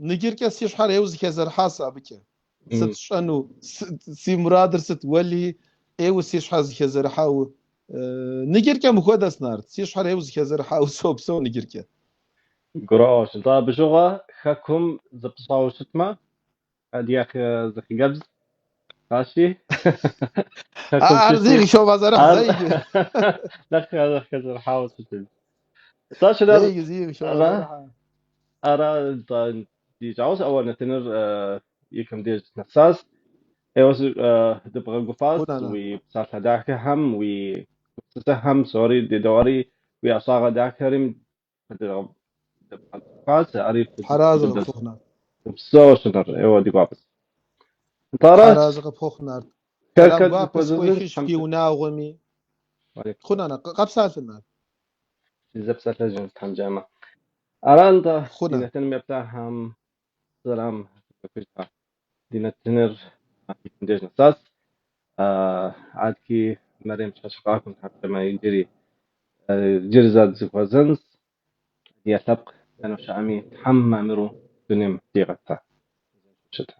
ныджыркӏэ си щхьэр ӏейуэ зэхэзэрыхьащ абыкӏэ. Сыт сщӏэну, си мурадыр сыт, уэли, ӏейуэ си щхьэр зэхэзэрыхьауэ. Ныджыркӏэ мыхуэдэс, Нарт, си щхьэр ӏейуэ зэхэзэрыхьауэ сопсэу ныджыркӏэ. Гурыӏуэгъуэщ. Нтӏэ, абы щыгъуэ хэкум зыпыщӏауэ щытмэ, ди зы хъыджэбз къаши, хэкум Ар щыщи, зи къыхомыгъэзэрыхь ар зэ иджы. нэхъ зэхэзэрыхьауэ щытын. Нтӏэ, Шынар, Зэ иджы зи ара, къыхомыгъэзэрыхьа. ара, нтӏэ, ди жагъуэщ, ауэ нэтыныр и кӏэм деж нэсащ. Ӏейуэ дыбгъэгуфӏащ Хъун, ана. уи псалъэ дахэхэм, уи гупсысэхэм, псори дедэӏуэри, уи ӏэщӏагъэ дахэри къыдыбгъэцӏыхуащ, ари фӏы Тхьэразэ дыдэщ. къыпхухъу, Нарт. Упсэу, Шынар, ӏейуэ ди гуапэщ. Нтӏэ, аращ. Тхьэразэ къыпхухъу, Нарт. Сэлам Хэкэр гуапэ зыхуэзэзынщ, схуехыж Тхьэм фи унагъуэми. Хъун, ана, къэпсалъэ, Нарт. Дызэпсэлъэжынщ, Тхьэм жиӏэмэ. Ара, нтӏэ, Хъун, ди ана. нэтыным еплъахэм сэлам ехыжа. Ди нэтыныр и кӏэм деж нэсащ. Адэкӏи Мэрем щхьэщыкъахуэм Тхьэм жиӏэмэ иджыри зэ дызэхуэзэнщ. Ди лъэпкъ дэнэ щыӏэми, Тхьэм мамыру дунейм дигъэта. Щыта.